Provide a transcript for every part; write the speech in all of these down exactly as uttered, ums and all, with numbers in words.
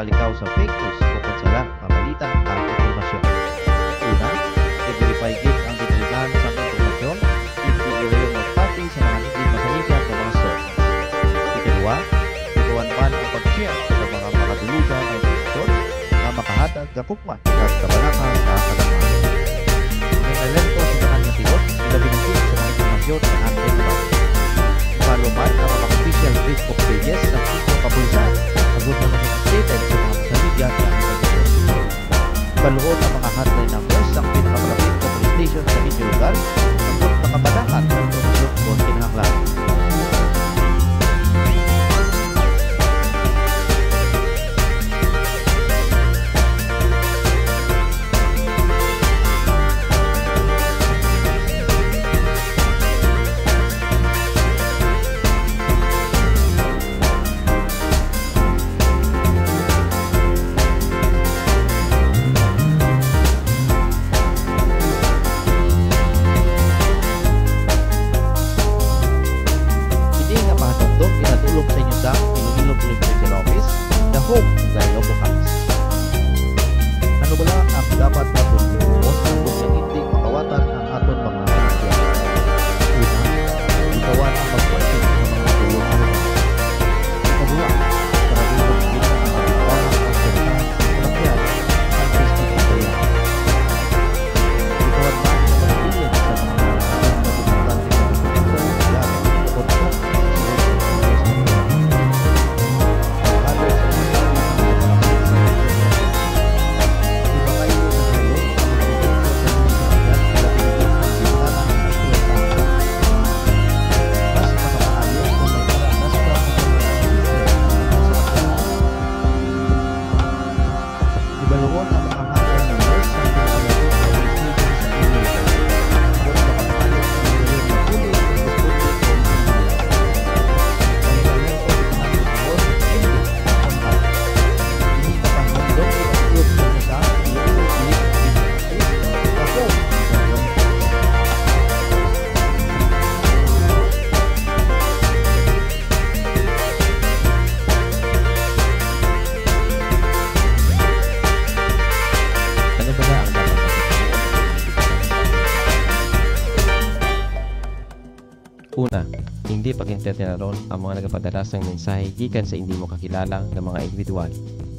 likaw sa fake news o kon sala nga balita kag impormasyon. Una, i-verify gid ang kinahanglan sang impormasyon, indi ilayon magpati sa mga indi masaligan nga mga source. Ikaduha, likawan man ang pag-share sa mga makadulugan nga impormasyon nga makahatag kagugma kag kabanakan sa kadaghan. May alerto sa tanan nga tion, ilabi na gid sa mga impormasyon nga aton nabati. Follow man ang mga official Facebook pages sa inyong kapulisan, agod nga maging updated sa mga masaligan nga impormasyon. Baluon ang mga hotline numbers sang pinakamalapit nga police station sa inyong lugar, agod makabanakan sa impormasyon kon kinahanglan. Kini nga pahanumdom ginadulog sa inyo sang Iloilo Police Regional Office, the home of the Ilonggo Cops. Ano bala ang dapat naton himuon agod nga indi makawatan ang aton mga salakyan? Una, likawan ang pagparking sa mga pulong. Ikaduha, sarado ang mga bintana kag puwerta sa salakyan antes ginagawa. Likawan man ang pagbilin sa mga malain nga importante nga dokumento, gamit, o Ibaluon ang mga hotline numbers sa pinakamalapit nga police station sa inyo lugar. Kung makapahayag ang inyong mga puli, responde sa inyong mga pangit-alerto sa mga tao sa hindi ang hotline. Hindi ka pa handom i-upload sa inyo sa Iloilo Police Office. Ako, Ano ba na ang dapat natin? Una, hindi pag-entertainon ang mga nagapadala sang mensahe gikan sa indi mo kakilala nga mga individual,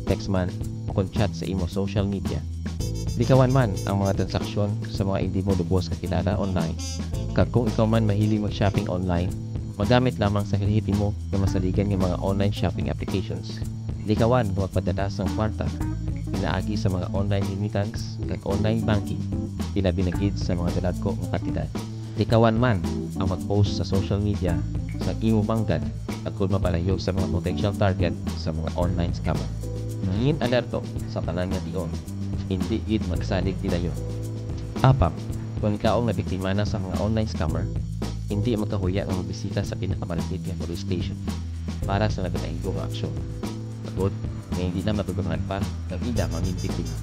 text man, o kon chat sa imo social media. Likawan man ang mga transaksyon sa mga indi mo lubos kakilala online. Kag kung ikaw man mahilig mag-shopping online, magamit lamang sa nahimo nga masaligan nga mga online shopping applications. Likawan nga magpadala sang kwarta pinaagi sa mga online remittance kag online banking, ilabi na gid sa mga dalagko nga kantidad. Likawan man ang mag-post sa social media sa imo manggad agod mapalayo sa mga potential target sa mga online scammer. Mangin alerto sa tanan nga tion, indi gid magsalig gilayon. Apang, kung ikaw ang nabiktima na sa mga online scammer, indi magkahuya nga magbisita sa pinakamalapit nga police station para sa nagalain nga aksyon. Agod nga hindi na madugangan pa ang ila mangin biktima.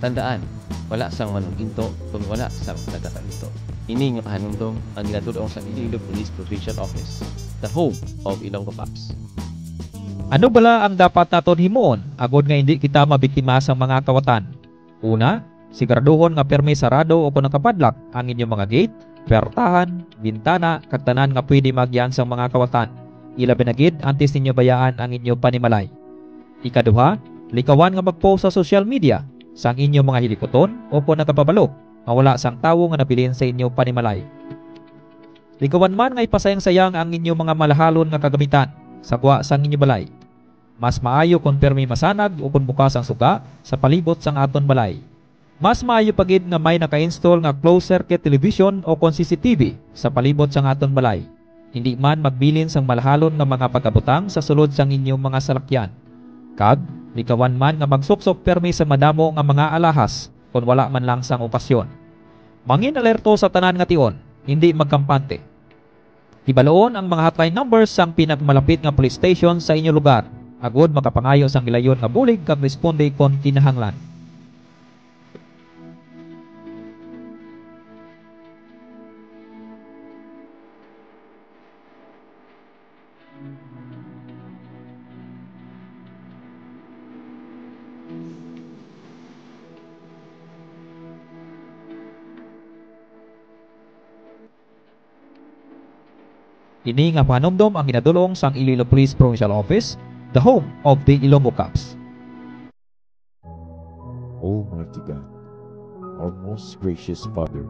Tandaan, wala sang manuginto kung wala sang nagapahinto. Ini nga pahanumdom ang ginatud-ong sa Iloilo Police Provincial Office, the home of Ilonggo Cops. Ano bala ang dapat naton himuon agod nga indi kita mabiktima sang mga kawatan? Una, siguraduhon nga pirme sarado o kon nakapadlock ang inyo mga gate, puwertahan, bintana, kag tanan nga pwede maagian sang mga kawatan, ilabi na gid antes ninyo bayaan ang inyo panimalay. Ikaduha, likawan nga mag-post sa social media sang inyo mga hilikuton o kon nagapabalo nga wala sang tawo nga nabilin sa inyo panimalay. Likawan man nga ipasayang-sayang ang inyo mga malahalon nga kagamitan sa gwa sang inyo balay. Mas maayo kon pirme masanag o kon bukas ang suga sa palibot sang aton balay. Mas maayo pa gid nga may naka-install nga closed circuit television o kon C C T V sa palibot sang aton balay. Indi man magbilin sang malahalon nga mga pagkabutang sa sulod sang inyo mga salakyan. Kag likawan man nga magsuksok pirme sa madamo nga mga alahas kon wala man lang sang okasyon. Mangin alerto sa tanan nga tion, indi magkampante. Hibaluon ang mga hotline numbers sang pinakamalapit nga police station sa inyo lugar, agod makapangayo sang gilayon nga bulig kag responde kon kinahanglan. Ini nga pahanumdom ang ginadul-ong sang Iloilo Police Provincial Office, the home of the Ilonggo Cops. Almighty God, our most gracious Father,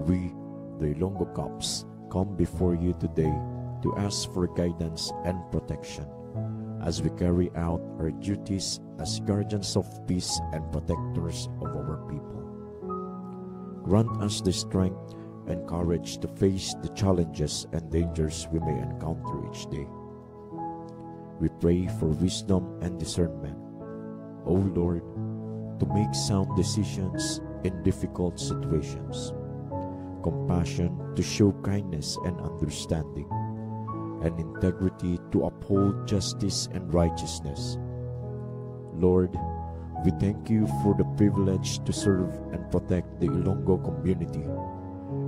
we, the Ilonggo Cops, come before you today to ask for guidance and protection as we carry out our duties as guardians of peace and protectors of our people. Grant us the strength and courage to face the challenges and dangers we may encounter each day. We pray for wisdom and discernment, O Lord, to make sound decisions in difficult situations, compassion to show kindness and understanding, and integrity to uphold justice and righteousness. Lord, we thank you for the privilege to serve and protect the Ilonggo community,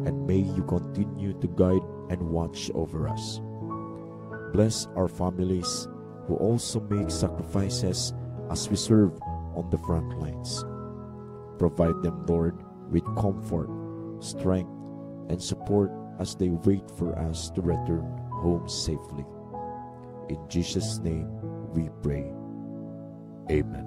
and may you continue to guide and watch over us. Bless our families who also make sacrifices as we serve on the front lines. Provide them, Lord, with comfort, strength, and support as they wait for us to return home safely. In Jesus' name we pray. Amen.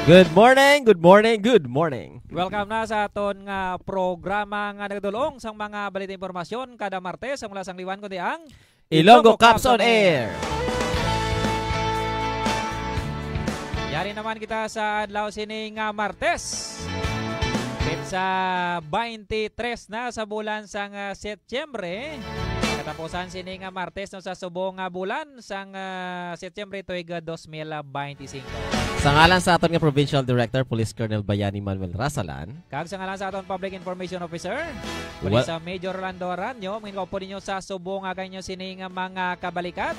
Good morning, good morning, good morning. Welcome na sa aton nga programa nga nagadul-ong sang mga balita, impormasyon kada Martes, ang wala sang liwan kundi ang Ilonggo Cops on Air. Yari naman kita sa adlaw sini nga Martes. Petsa twenty-three na sa bulan sang, ah, Setyembre. Katapusan sini nga Martes, no, sa subong nga bulan sang, ah, Setyembre tuig, ah, dos mil twenty-five. Sa ngalan sa aton nga Provincial Director, Police Colonel Bayani Manuel Rasalan, kag sa ngalan sa aton Public Information Officer, Police, ah, Major Rolando Aranyo, mangin ko po ninyo sa subong nga kanyo sini nga mga kabalikat.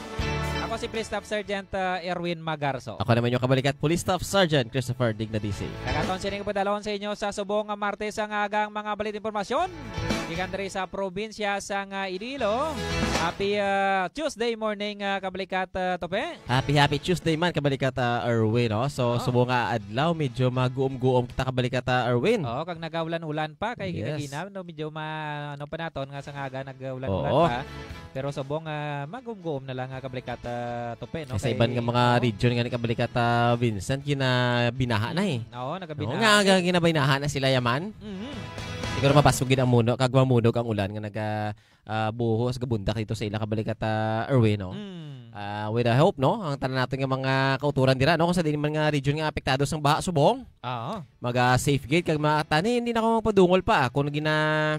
Ako si Police Staff Sergeant, ah, Erwin Magarso. Ako naman yung kabalikat, Police Staff Sergeant Christopher Dignadisi. Kag aton sini nga padalon sa inyo sa subong nga Martes ang agang mga balita, impormasyon gikan diri sa probinsya sang, ah, Iloilo. Happy, ah, Tuesday morning, ah, kabalikat, ah, Tope. Happy, happy Tuesday man, kabalikat, ah, Erwin, no? So, oh, subong nga adlaw, medyo maguom-guom kita, kabalikat, ah, Erwin. Oo, kag nagaulan-ulan pa kay, yes, kagina, no, medyo ma-, ano pa naton nga sa nga aga, nagaulan-ulan, oo, pa. Pero subong, ah, maguom-guom na lang nga, kabalikat, ah, Tope, no? Kay sa iban nga mga, oh, region nga ni, kabalikat, ah, Vincent, ginabinaha na, eh. Mm, oo, nagabinaha. Oo, nga, nga, ginabinaha na sila yaman. Mm-hmm. Siguro mabasog gid ang muno, kag mamunog ang ulan nga naga, ah, buhos, gabundak dito sa ila, kabalikat, ah, Erwin, no? Mm. Ah, with a hope, no? Ang tanan natin nga mga kauturan dira, no? Kung sa diin man nga region nga apektado sang baha subong. Oo. Maga safe gid kag matani, hindi na ko magpadungol pa. Kung gina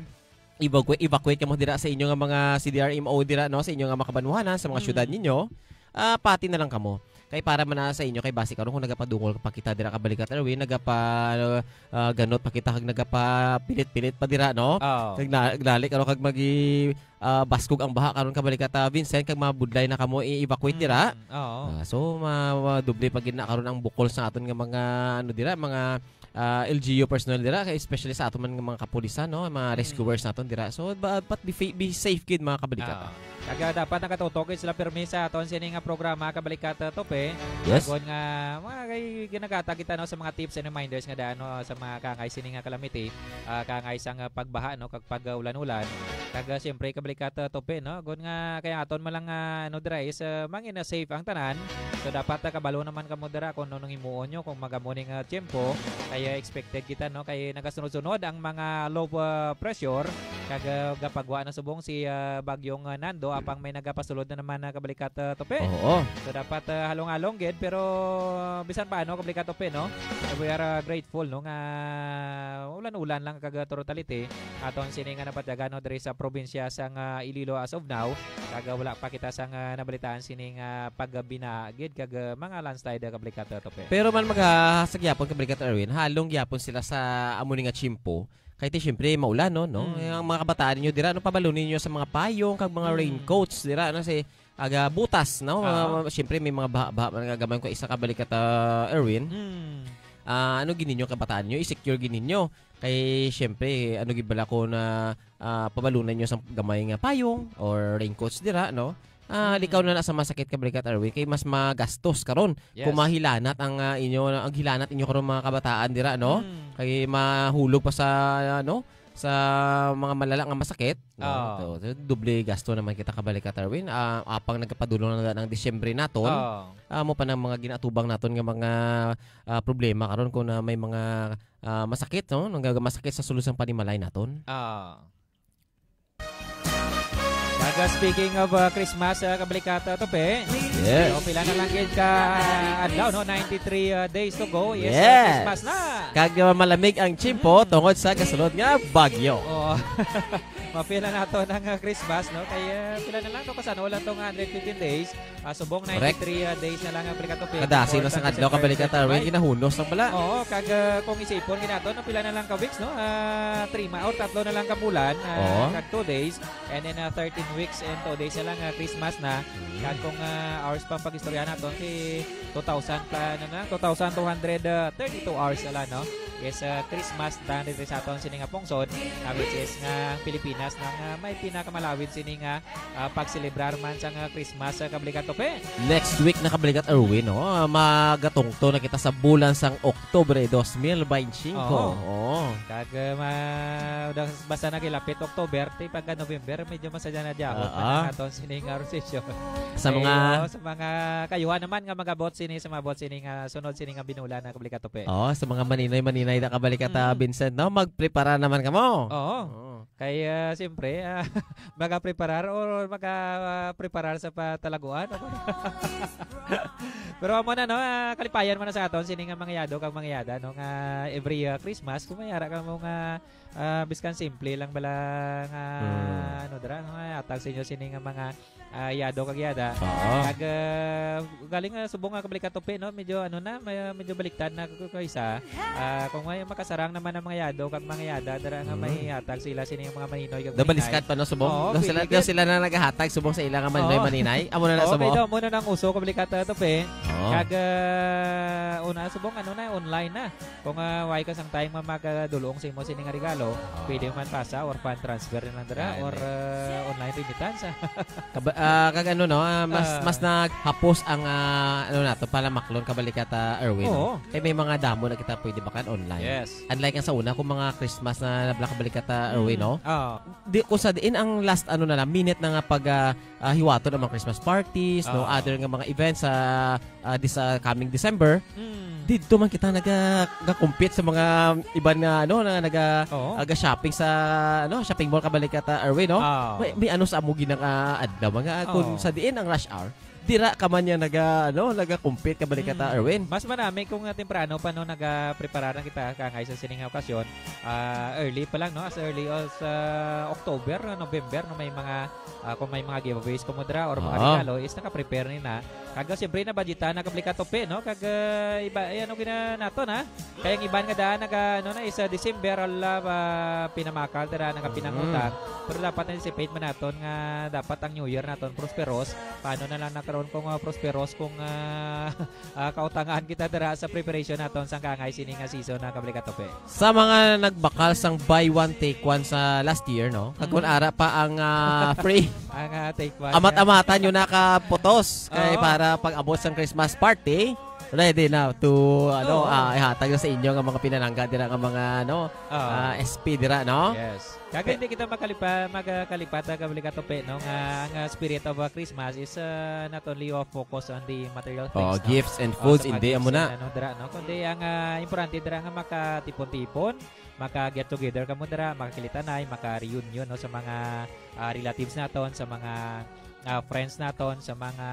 evacuate, evacuate kamo dira sa inyo nga mga C D R M O dira, no? Sa inyo nga mga kabanwanan, sa mga, mm, syudad ninyo, ah, pati na lang kamo. Kay para man na sa inyo, kay basi karon kung nagapadungol pa kita dira, kabalikat Erwin, nagapa, ah, ganot pa kita kag nagapapilit-pilit pa dira, no? Oo. Kag na, gnali karon kag magi, ah, baskog ang baha karon, kabalikat, ah, Vincent, kag mabudlay na kamo i-evacuate dira. Mm, oo. Ah, so ma, madoble pa gid na karon ang bukol sa aton nga mga, ano dira, mga, ah, L G U personnel dira, kay especially sa aton man nga mga kapulisan, no, mga, mm, rescuers naton dira. So, ba, but be, fa- be safe gid, mga kabalikat. Ah. Kag, ah, dapat nakatutok gid sila pirmi sa aton sini nga programa, kabalikat, ah, Tope. Yes. Agod nga, mga kay ginagata kita, no, sa mga tips and reminders nga daan, no, sa mga kaangay sini nga calamity, ah, kaangay sang, ah, pagbaha, no, kag pag, ah, ulan-ulan. Kag, ah, siyempre, kabalikat, ah, Tope, no, agod nga kay aton man lang, ah, ano dira is, ah, mangin na safe ang tanan. So, dapat, ah, kabalo naman kamo dira kung ano nang himuon nyo, kung magamo ning, ah, tiyempo, kay, ah, expected kita, no, kay nagasunod-sunod ang mga low, ah, pressure, kag, ah, gapagwa na subong si, ah, Bagyong, ah, Nando, apang may nagapasulod na naman, ah, kabalikat, ah, Tope. Oo. So, dapat, ah, halong-halong gid, pero bisan pa ano, kabalikat, Tope, no? So, we are, ah, grateful, no, nga ulan-ulan lang kag, ah, totality aton sini nga napatyagan, no, diri sa probinsya sang, ah, Iloilo as of now. Kag, ah, wala pa kita sang, ah, nabalitaan sini nga pagbinaha gid kag, ah, mga landslide, ah, kabalikat, ah, Tope. Pero man maghahasag gyapon, kabalikat Erwin, halong gyapon sila sa amo ni nga tiyempo. Kay ti, siyempre, maulan, no? No? Mm. Ang mga kabataan ninyo dira, no, pabalon ninyo sa mga payong kag mga, mm, raincoats dira, no? Sa aga butas, no? Ah. Mga, siyempre, may mga baha-baha man nga gamay ko isa, kabalikat, ah, Erwin. Mm. Ah, ano gid ninyo, kabataan ninyo, i-secure gid ninyo. Kay, siyempre, ano gid bala ko na, ah, pabalunan nyo sa gamay nga payong or raincoats dira, no? Ah, Mm. likaw na na sa masakit, kabalikat Erwin, kay mas magastos karon Yes. kung mahilanat ang, ah, inyo, ang hilanat inyo karon, mga kabataan dira, no? Mm. Kay mahulog pa sa, ano, sa mga malala nga masakit, no? Oo. So, so, doble gasto naman kita, kabalikat Erwin. Ah, apang nagkapadulong na ang Disyembre naton, Oo. amo pa ng mga ginaatubang naton nga mga, ah, problema karon kung, ah, may mga, ah, masakit, no? Nang masakit sa sulod sang panimalay naton. Oo. Kag, ah, speaking of, ah, Christmas, ah, kabalikata, Tope. Yes. So, pila na lang gid ka adlaw, no? Ninety-three, ah, days to go. Yes, ah, Yes. Christmas na. Kag, ah, malamig ang tiyempo Mhm. tungod sa kasulod nga bagyo. Oo. Mapila na to ng, ah, Christmas, no? Kay, ah, pila na lang to, kasan-o lang to nga hundred fifteen days. Ah, subong Correct. ninety-three, ah, days na lang ang kabalikata, Tope. Kadasig na Before sang adlaw, December kabalikata, Erwin, twenty-five. Ginahunos lang pala. Oo, kag, ah, kung isipon gid naton, no, pila na lang ka weeks, no? Ah, three ma-, or tatlo na lang ka bulan, ah, Oo. kag two days, and then, ah, thirteen weeks and two days na lang, ah, Christmas na. Mm. Kag kung, ah, hours pa pag-istorya naton, si two thousand pa, ano na, two thousand two hundred thirty-two hours na lang, no? Yes, ah, Christmas na dito sa aton sini nga pungsod, ah, which is nga ang Pilipinas na nga may pinakamalawid sini nga ah, pagselebrar man sang, ah, Christmas, ah, kabalikata, Tope. Next week na, kabalikata, Erwin, no? Ah, magatungto na kita sa bulan sang Oktubre dos mil baynte singko. Oo. Oo. Kag, ah, ma-, das-, basta nagilapit October, ti pagka November, medyo masadya na dyan. Oo. Ang aton sining, ah, recession. Sa Kay, mga oh, sa mga kayuhan naman nga magabot sini, sa mga bot sini nga sunod sini nga binulan na, kabalikata, Tope. Oo, sa mga maninoy-maninay na, kabalikata, Mm. Vincent, no? Magprepara naman kamo. Oo. Oo. Kay, ah, siyempre, ah, magapreparar or maga, ah, preparar sa patalaguan. Pero amo na, no, ah, kalipayan man na sa aton sini nga mga yado kag mga yada, no, nga every, ah, Christmas, kung may ara ka mo nga, ah, biskan simple lang bala nga, Mm. ano, dira, no, nga atag sa inyo sini nga mga ah, yado kag yada. Oo. Kag, ah, galing, ah, subong nga kabalikata, Tope, no? Medyo, ano na, may, medyo baliktad na ko, ko isa. Ah, kung may makasarang naman ang mga yado kag mga yada, dara nga may Mm. hatag sila sini mga maninoy kag Daw maninay. Baliskad pa, no, subong? Oo, Daw sila, pwede daw gid. Sila na naghahatag subong sa ila nga maninoy Oo. Maninay? Amo na na Oo, subong? Kay daw, amo na nang uso, kabalikata, Tope. Oo. Kag, ah, una, subong, ano na, online na. Kung, ah, way ka sang time nga magadulong sa imo sini nga regalo, Ah. pwede man pasa or fund transfer na lang dira Yan, or, eh. ah, online remittance. Kaba-, ah, kag ano, no, ah, mas, Ah. mas naghapos ang, ah, ano nato, palamaklon, kabalikata, Erwin, no? Oo. Kay may mga damo na kita pwede bakan online. Yes. Unlike ang sa una, kung mga Christmas na nabla, kabalikata, Erwin, Mm. no? Oo. Di, kung sa diin ang last, ano na lang, minute na nga pag, ah, ah, hiwaton ang mga Christmas parties, no? Oo. Other nga mga events sa, ah, this, ah, coming December, Mm. didto man kita naga-, ga-compete sa mga iban nga, ano, na naga-, Oo. ah, ga-shopping sa, ano, shopping mall, kabalikata, Erwin, no? Oo. May, may ano sa amo ginang, ah, adlaw, mga, kung Oo. sa diin ang rush hour, dira ka man niya naga-, ano, naga-compete, kabalikata, Mm. Erwin. Mas manami kung, ah, temprano pa, no, naga-prepara na kita, kangay sa sining nga okasyon. Ah, early pa lang, no? As early as, ah, October, no, November, no, may mga Ah, kung may mga giveaways kamo dira or mga Oo. regalo, is naka-prepare ni na. Kag, ah, siyempre, nabudgetan na, kabalikata, Tope, no? Kag, ah, iba, eh, ano gina naton, ha? Kay ang iban nga daan, naga, ano na, is, ah, December, ala, ah, pinamakal, dira, nagapinangutang. Mm. Pero dapat anticipate man naton nga dapat ang New Year naton prosperous. Paano na lang na karon kung, ah, prosperous kung, ah, ah, kautangan kita dira sa preparation naton sang kangay sini nga season, na kabalikata, Tope. Sa mga nagbakal sang buy one, take one sa last year, no? Kag kun Mm. ara pa ang, ah, free, Ang, ah, take one, amat-amatan nyo na ka putos kay Oo. para pag-abot sang Christmas party, ready na to, ano, Oo. ah, ihatag na sa inyo nga mga pinalangga dira nga mga, ano, Oo. ah, S P dira, no? Yes. Kag Pe- hindi kita makalipa-, magkalipat, ah, kabalikata, Tope, no, nga ang, ah, spirit of, ah, Christmas is, ah, not only, ah, focus on the material Oh, things, no? gifts and Oh, foods, sa mga hindi, gifts amo na. and ano, dira, no? Kundi ang, ah, importante dira nga makatipon-tipon, maka-get together kamo dira, makakilitanay, maka-reunion, no, sa mga, ah, relatives naton, sa mga, ah, friends naton, sa mga,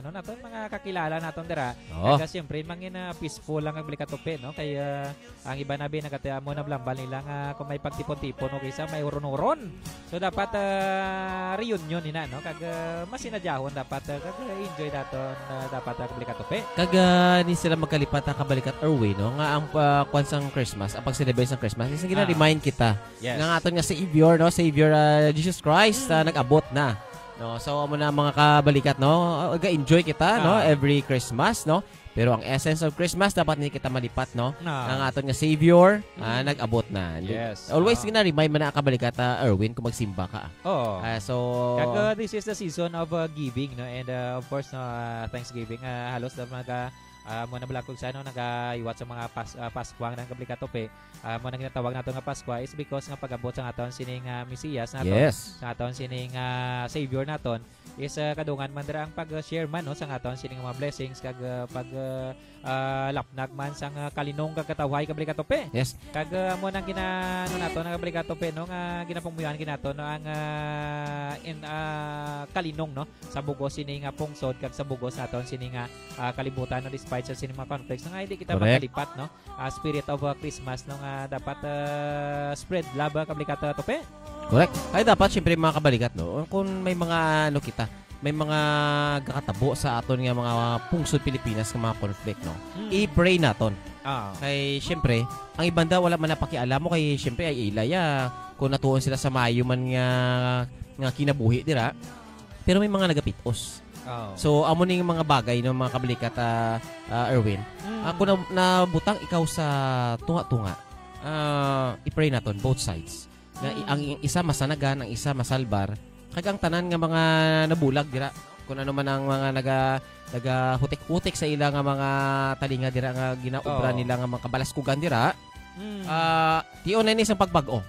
ano naton, mga kakilala naton dira. Oo. Kag, ah, siyempre, mangin, ah, peaceful lang ang kabalikata, Tope, no? Kay, ah, Ang iban abi nagati-, amo na blambal nila nga kung may pagtipon-tipon o kisa may uron-uron. So, dapat, ah, reunion ina, no? Kag, ah, mas inadyahon dapat, ah, kag enjoy daton, ah, dapat, ah, kabalikata, Tope. Kag, ah, ni sila magkalipat, ah, kabalikata, Erwin, no? Nga ang, ah, kwan sang Christmas, ang pag-celebrate sang Christmas, is Ah. gina-remind kita Yes. nga ang aton nga Savior, no? Savior, ah, Jesus Christ, ah, Mm. nag-abot na. No? So, amo na, mga kabalikata, no? Ah, ga-enjoy kita, no? Ah. Every Christmas, no? Pero ang essence of Christmas, dapat hindi kita malipat, no? Na. Ang aton nga Savior, ah, Mm. nag-abot na. Yes. Always Ah. gina-remind man na, Kabalikat, ah, Erwin, kung magsimba ka, ah. Oo. Ah, so Kag, uh, this is the season of, uh, giving, no? And, uh, of course, no, uh, Thanksgiving, uh, halos na mga, uh, mo na balakog sa, no, nagahiwat sa mga pas-, uh, Paskwang ng Kabalikat Tope. Uh, mo na ginatawag nato nga Paskwa is because nga pag-abot sa aton sining, uh, Mesiyas naton, Yes. sa aton sining, uh, Savior naton, is, uh, kadungan man dira ang pag-share man, no, sa aton sining mga blessings kag, uh, pag, uh, ah, lapnag man sang, ah, kalinong kag katawhay, Kabalikat Tope. Yes. Kag, ah, amo nang gina-, ano nato, na Kabalikat Tope, no, nga ginapamuyahan gid nato, no, ang, ah, in, ah, kalinong, no, sa bugos sini nga pungsod kag sa bugos naton sini nga, ah, kalibutan, no, despite sa sini mga conflicts, nga hindi kita Correct. makalipat, no, ah, spirit of, ah, Christmas, no, nga dapat, ah, spread love, ah, Kabalikat, ah, Tope. Correct. Ay, dapat, syempre, mga Kabalikat, no, kung may mga, ano, kita, may mga gakatabo sa aton nga mga pungsod Pilipinas nga mga conflict, no? Mm. I-pray naton. Ah. Kay, syempre, ang iban daw wala man napakialam mo kay, syempre, ay ila ya kung natuon sila sa maayo man nga, nga kinabuhi dira. Pero may mga nagapitos. Oh. So, amo ning mga bagay, no, mga Kabalikat, ah, ah, Erwin. Mm. Ah, kung na-, nabutang ikaw sa tunga-tunga, ah, i-pray naton, both sides. Nga i-, Mm. ang isa masanagan, ang isa masalbar, kag ang tanan nga mga nabulag dira, kung ano man ang mga naga-, nagahutik-hutik sa ila nga mga talinga dira nga ginaobra Oo. nila nga mga kabalaskugan dira, Mm. ah, tion na ini sang pagbag-o.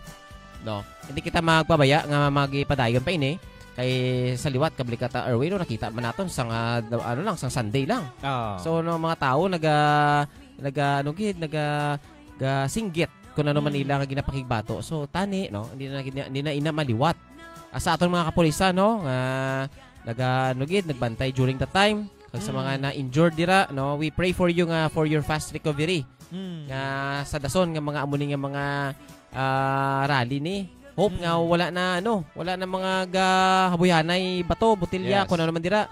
No? Hindi kita magpabaya nga magipadayon pa ini. Kay sa liwat, Kabalikat, ah, Erwin, no, nakita man naton sang, ah, ano lang, sang Sunday lang. Oo. So, no, mga tao naga-, naga-, ano gid, naga-, gasinggit kung ano man Mm. ila nga ginapakigbato. So, tani, no, hindi na, hindi na ina maliwat. Ah, sa aton mga kapulisan, no, nga naga-, ano gid, nagbantay during the time, kag sa mga Mm. na-injured dira, no, we pray for you nga for your fast recovery. Mm. Nga sa dason nga mga amo ni nga mga, ah, rally ni. Hope nga Mm. wala na, ano, wala na mga gahabuyanay bato, botelya, Yes. kung ano man dira.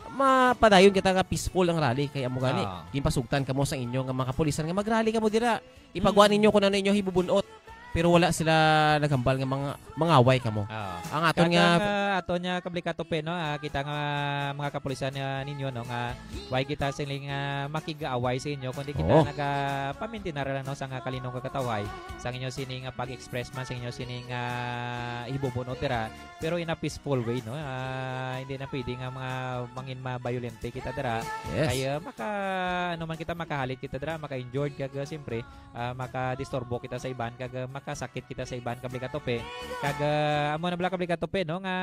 Mapadayon kita nga peaceful ang rally kay amo gani. Ah. Ginpasugtan kamo sa inyo nga mga kapulisan nga mag-rally kamo dira. Ipagwa Mm. ninyo kung ano inyo hibubun-ot. Pero wala sila naghambal nga mga mangaway kamo. Ah. Ang aton Kag nga ang, ah, aton nga Kabalikat Tope, no, ah, kita nga mga kapulisan, ah, ninyo, no, nga way kita siling, ah, makig-away sa inyo, kundi kita Oo. nagapamintinar lang, no, sa nga kalinong kag katawhay, sa inyo sini nga pag-express man, sa inyo sini nga hibubun-ot dira, pero in a peaceful way, no? Ah, hindi na pwede nga mga mangin mabayolente kita dira. Yes. Kaya maka, ano man kita, makahalit kita dira, maka-injured, kag, ah, siyempre, ah, makadisturbo kita sa iban kag, ah, makasakit kita sa iban, Kabalikat Tope. Kag, ah, amo na bala, Kabalikat Tope, no, nga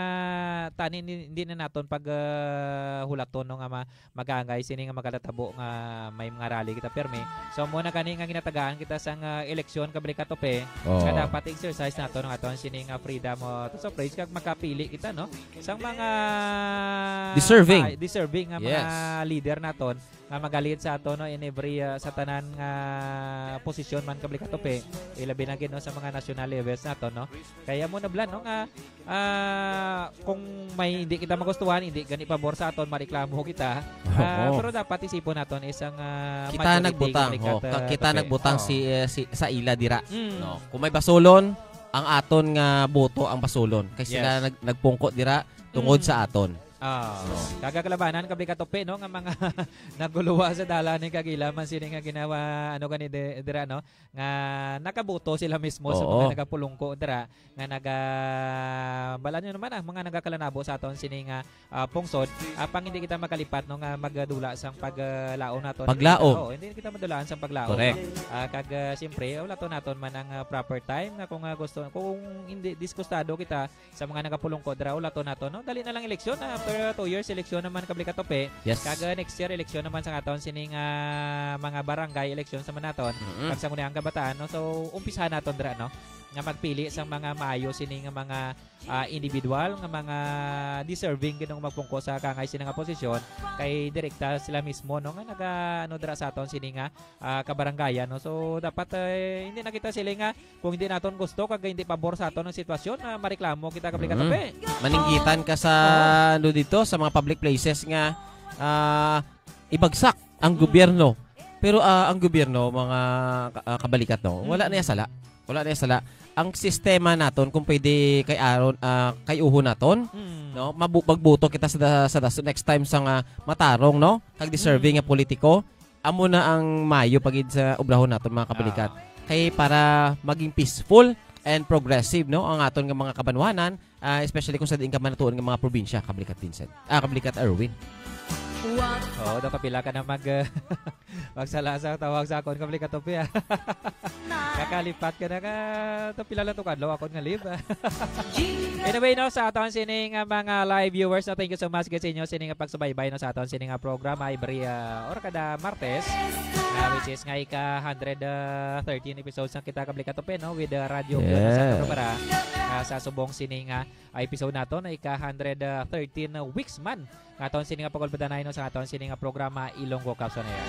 tani ni-, hindi na naton pag, ah, hulaton, no, nga ma-, mag-aangay sini nga magkatabo nga may mga rally kita permi. So, amo na gani nga ginatagaan kita sang, ah, eleksyon, Kabalikat Tope, Oo. nga dapat exercise nato ang aton sini nga freedom, oh, to suffrage kag makapili kita, no, sang mga Deserving. ah, deserving nga mga Yes. leader naton. nga magalit sa ato, no, in every, ah, sa tanan nga posisyon man, Kabalikat Tope, ilabi na gid, no, sa mga national levels naton, no. Kaya mo na bala, no, nga, ah, kung may hindi kita magustuhan, hindi gani pabor sa aton, mareklamo kita. Ah, Oo. pero dapat isipon naton isang, ah, Kita majority, nagbutang, Kabalikat, oh, ka-, ah, kita Tope. nagbutang Oo. si, eh, si, sa ila dira, Mm. no. Kung may basulon, ang aton nga boto ang basulon. Kay sila Yes. nag-, nagpungko dira tungod Mm. sa aton. Ah, So. kag kalabanan, Kabalikat Tope, no, nga mga naguluwa sa dalan ni kag ila man sini nga ginawa, ano gani di-, dira, no, nga nakaboto sila mismo sa Oo. mga nagapulungko dira, nga naga-, bala nyo naman, ah, mga nagakalanabo sa aton sini nga, ah, pungsod, apang hindi kita makalipat, no, nga magdula sang paglaon naton. Paglaom. Oo, hindi kita madulaan sang paglaom, Correct. no? Ah, kag, ah, siyempre, ulaton naton man ang, ah, proper time nga kung, ah, gusto, kung hindi, disgustado kita, sa mga nagapulungko dira, ulaton nato, no? Dali na lang eleksyon, ah, after two years, eleksyon naman, Kabalikat Tope. Yes. Kag, ah, next year, eleksyon naman sa aton sining, ah, mga barangay eleksyon sa naton. Mm-mm. Kag sa Sangguniang Kabataan, no? So, umpisahan naton dira, no? Nga magpili sa mga maayo sini nga mga, ah, individual, nga mga deserving gid nga magpungko sa kaangay sini nga posisyon, kay direkta sila mismo, no? Nga naga, ano, dira sa aton sini nga, ah, kabarangayan, no? So, dapat, eh, hindi na kita sila nga kung hindi naton gusto kag hindi pabor sa aton ang sitwasyon, ah, mareklamo kita, Kabalikat Mm. Tope. Maninggitan ka sa, Oo. ano dito, sa mga public places nga, ah, ibagsak ang Mm. gobyerno. Pero, ah, ang gobyerno, mga ka-, ah, Kabalikat, no? Wala Mm. na yung sala. Wala na yung sala. Ang sistema naton, kung pwede kay aron, ah, kay uho naton, Mm. no? Mabu-, magboto kita sa da-, sa das-, next time sa nga matarong, no? Kag deserving Mm. nga politiko. Amo na ang maayo pa gid sa obrahon naton, mga kabalikat. Ah. Kay para maging peaceful and progressive, no, ang aton nga mga kabanwanan, ah, especially kung sa diin ka man natuon nga mga probinsya, kabalikat Vincent. Ah, kabalikat Erwin. Oo, daw kapila ka na mag, ah, magsala sa tawag sa akon, kabalikat Tope, ah. Kakalipat ka na ka. Ito, pila lang to kadlaw akon nga live, ah. Anyway, no, sa aton sini nga mga live viewers, no, thank you so much gid sa inyo sini nga pagsubaybay, no, sa aton sini nga programa every, ah, or kada Martes, ah, which is nga ika hundred thirteen episodes na kita, kabalikat Tope, no, with, ah, Radyo Pure na sa Yes. Barbara, ah, sa subong sini nga, ah, episode nato na ika hundred thirteen weeks man nga aton sini nga pagulbadanay, no, sa aton sini nga programa Ilonggo Cups on Air.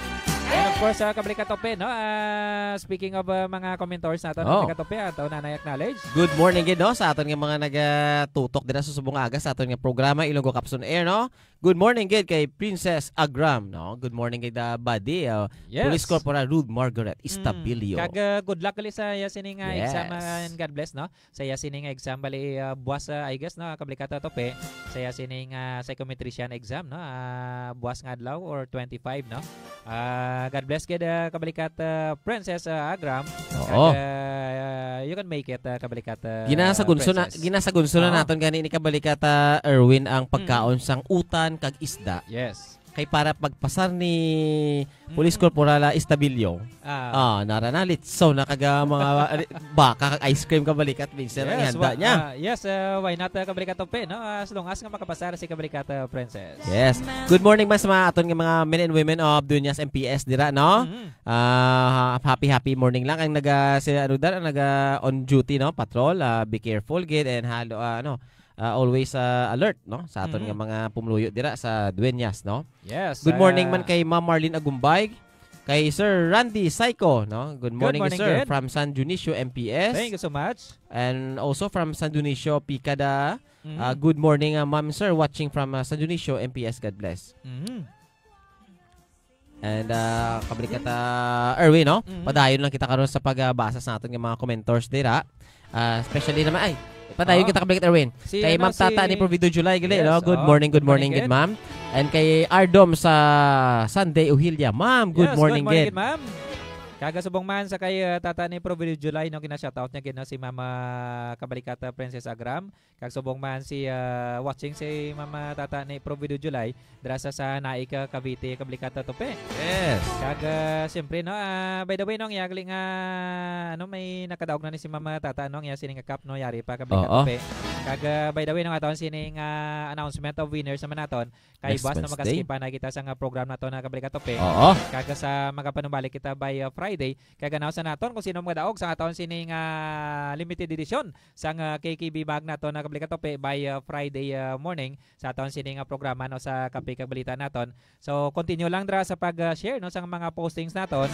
And of course, ah, kabalikat Tope, no, ah, speaking of, ah, mga commenters nato, Oh. kabalikat Tope, ato na na-acknowledge. Good morning gid, no, sa aton nga mga nagatutok dira sa subong nga aga sa aton nga programa Ilonggo Cups on Air, no. Good morning gid kay Princess Agram, no. Good morning gid, ah, buddy, ah, Yes. Police Corporal Rude Margaret Mm. Estabilio. Kag, ah, good luck gali sa iya sini nga Yes. exam, ah, and God bless, no. Sa iya sini nga exam, bali, ah, buwas, ah, I guess, no, kabalikat Tope. Sa iya sini nga psychometrician exam, no, ah, buwas nga adlaw or twenty-five, no. Ah, God bless gid, ah, kabalikat, ah, Princess, ah, Agram. Oo. Kag, ah, you can make it, ah, kabalikat, ah, Ginasagunso na, Princess. ginasagunso na Oo. naton gani ni kabalikat, ah, Erwin, ang Mm. pagkaon sang utan kag isda. Yes. Kay para pagpasar ni Police Mm. Corporal, ah, Estabilio, Ah. ah, nara na, litson na kag, ah, mga, ah, baka kag ice cream, kabalikat Vincent, ang Yes, ihanda wa-, niya. ah, yes, ah, why not, ah, kabalikat Tope, no? As long as nga makapasar si kabalikat, ah, Princess. Yes. Good morning man sa mga aton nga mga men and women of Dueñas M P S dira, no? Mhm. Ah, happy, happy morning lang ang naga, si, ano, dara, naga on duty, no? Patrol, ah, be careful gid and halo, ah, ano, ah, always, ah, alert, no, sa aton Mhm. nga mga pumuluyo dira sa Dueñas, no? Yes, Good morning ah, man kay Ma'am Marlene Agumbay, kay Sir Randy Saiko, no? Good Good morning, morning, sir, good. from San Dionisio M P S. Thank you so much. And also from San Dionisio, Picada. Mhm. Ah, good morning, ah, ma'am, sir, watching from, ah, San Dionisio M P S. God bless. Mhm. And, ah, kabalikat, ah, Erwin, no? Mhm. Padayon lang kita karon sa pagbasa sa aton nga mga commenters dira. Ah, especially naman, ay, padayon Oh. kita, kabalikat Erwin. Si, Kay ano, Ma'am Tata si ni Provido July, gali, Yes, no? Good oh, morning, good good morning, morning, good gid. ma'am. And kay Ardom sa Sunday Uhilia, ma'am, good Yes, morning, good morning, gid. gid, ma'am. Kagasubong man sa kay, ah, Tata ni Provido July, no? Gina-shoutout niya gid, no? Si Mama Kabalikata Princess Agram. Kag subong man si, ah, watching si Mama Tata ni Provido July, dira sa, sa Naik, ah, Cavite, Kabalikata, Tope. Yes. Kag, ah, siyempre, no, ah, by the way, no, ang yagli nga, ano, may nakadaog na ni si Mama Tata, no, ang iya sini nga cup, no, yari pa, Kabalikata, Oo. Tope. Kag, ah, by the way, no, aton sining, ah, announcement of winners naman naton. Kay Next buwas na Wednesday. Magaskipan na kita sa nga program nato na Kabalikata, Tope. Oo. Kag sa magapanumbalik kita by, ah, Friday. Kag announce na naton kung sino magdaog sa aton sining, ah, limited edition sang, ah, K K B bag nato na Kabalikata, Tope, by, ah, Friday, ah, morning sa aton sini nga programa, no, sa Kape kag Balita naton. So, continue lang dira sa pag, ah, share, no, sa mga postings naton.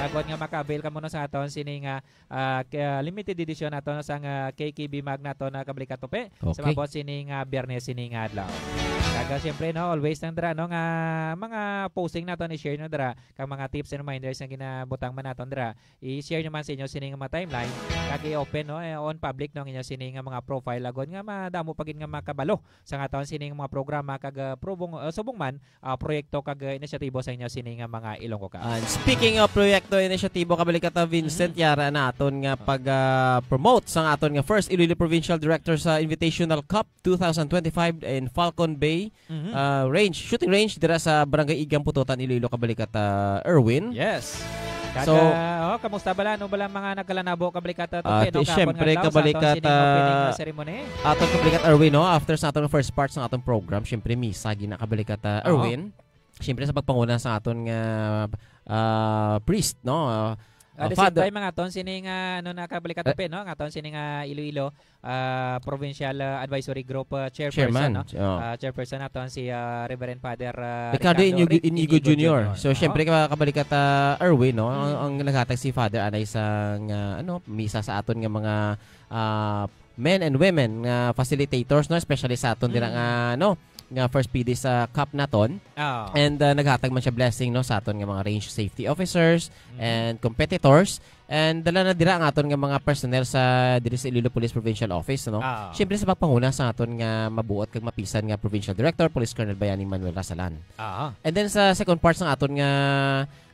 Agod nga maka-avail kamo, no, sa aton sini nga, ah, k-, ah, limited edition nato, no, sa nga K K B mag nato na Kabalikata, Tope. Sa Okay. maabot sini nga Biyernes sini nga adlaw. Kag, ah, siyempre, no, always lang dira, no, nga mga posting naton i-share, no, dira, kag mga tips and reminders nga ginabutang man naton dira. I-share nyo man sa inyo sining mga timeline, kag i-open, no, eh, on public, no, ang inyo sining mga profile, agod nga madamo pa gid nga makabalo sa nga taon sining mga programa kag, ah, probong, ah, subong man, ah, proyekto kag, ah, inisyatibo sa inyo sining mga Ilonggo Cups. And speaking of proyekto, inisyatibo, Kabalikata Vincent, Mhm. yara na aton nga Ah. pag, ah, promote sa aton nga first Iloilo Provincial Director sa Invitational Cup two thousand twenty-five in Falcon Bay, Mhm. ah, range, shooting range dira sa Barangay Igang, Putotan, Iloilo, Kabalikata Erwin. Yes. Kag, So, ah, oh, kamusta bala? Ano bala mga nagkalanabo, Kabalikata, ah, Tope, no? ti-, Kahapon nga syempre, adlaw sa aton Kabalikata, sining opening, ah, ceremony. aton Kabalikata Erwin, no? After sa aton first part sa aton program, syempre, misa gina, Kabalikata Oo. Erwin. Syempre, sa pagpanguna sa aton nga, ah, priest, no? Ah, Ah, the same Father time, ang aton sining, ah, ano na, Kabalikata, Eh. Tope, no? Ang aton sining, ah, Iloilo, ah, Provincial, ah, Advisory Group, ah, Chairperson, Chairman, no? oh. Ah, chairperson naton si, ah, Reverend Father, ah, Ricardo Ricardo Inigo, Ric-, Inigo Inigo Junior. Junior. So, Oo. syempre, ka-, Kabalikata Erwin, no? Ang, Mm. ang naghatag si Father anay sang, ah, ano, misa sa aton nga mga, ah, men and women nga facilitators, no? Especially sa aton dira Mm. nga, ano, nga first P D sa cup naton. Oo. And, ah, naghatag man siya blessing, no, sa aton nga mga range safety officers Mm. and competitors. And dala na dira ang aton nga mga personnel sa, diri sa Iloilo Police Provincial Office, no? Ah. Siyempre sa pagpanguna sa aton nga mabuot kag mapisan nga Provincial Director, Police Colonel Bayani Manuel Rasalan. Ah. And then sa second part sa aton nga,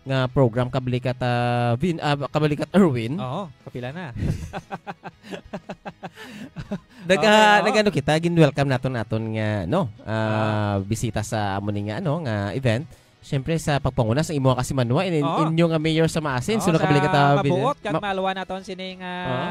nga program, kabalikat, ah, Vin, ah, kabalikat Erwin. Oo, kapila na. Nag-, Okay, ah, oo. nag-ano kita, gin-welcome naton, naton nga, no, ah, Ah. bisita sa amo ni nga, ano, nga event. Siyempre, sa pagpanguna sa imo kasi, Manwa, in-, Oo. inyo nga mayor sa Maasin, Oo, sino sa kabalikat, ah, Vin-, mabuot kag ma- maluwa naton sining, ah, Oo.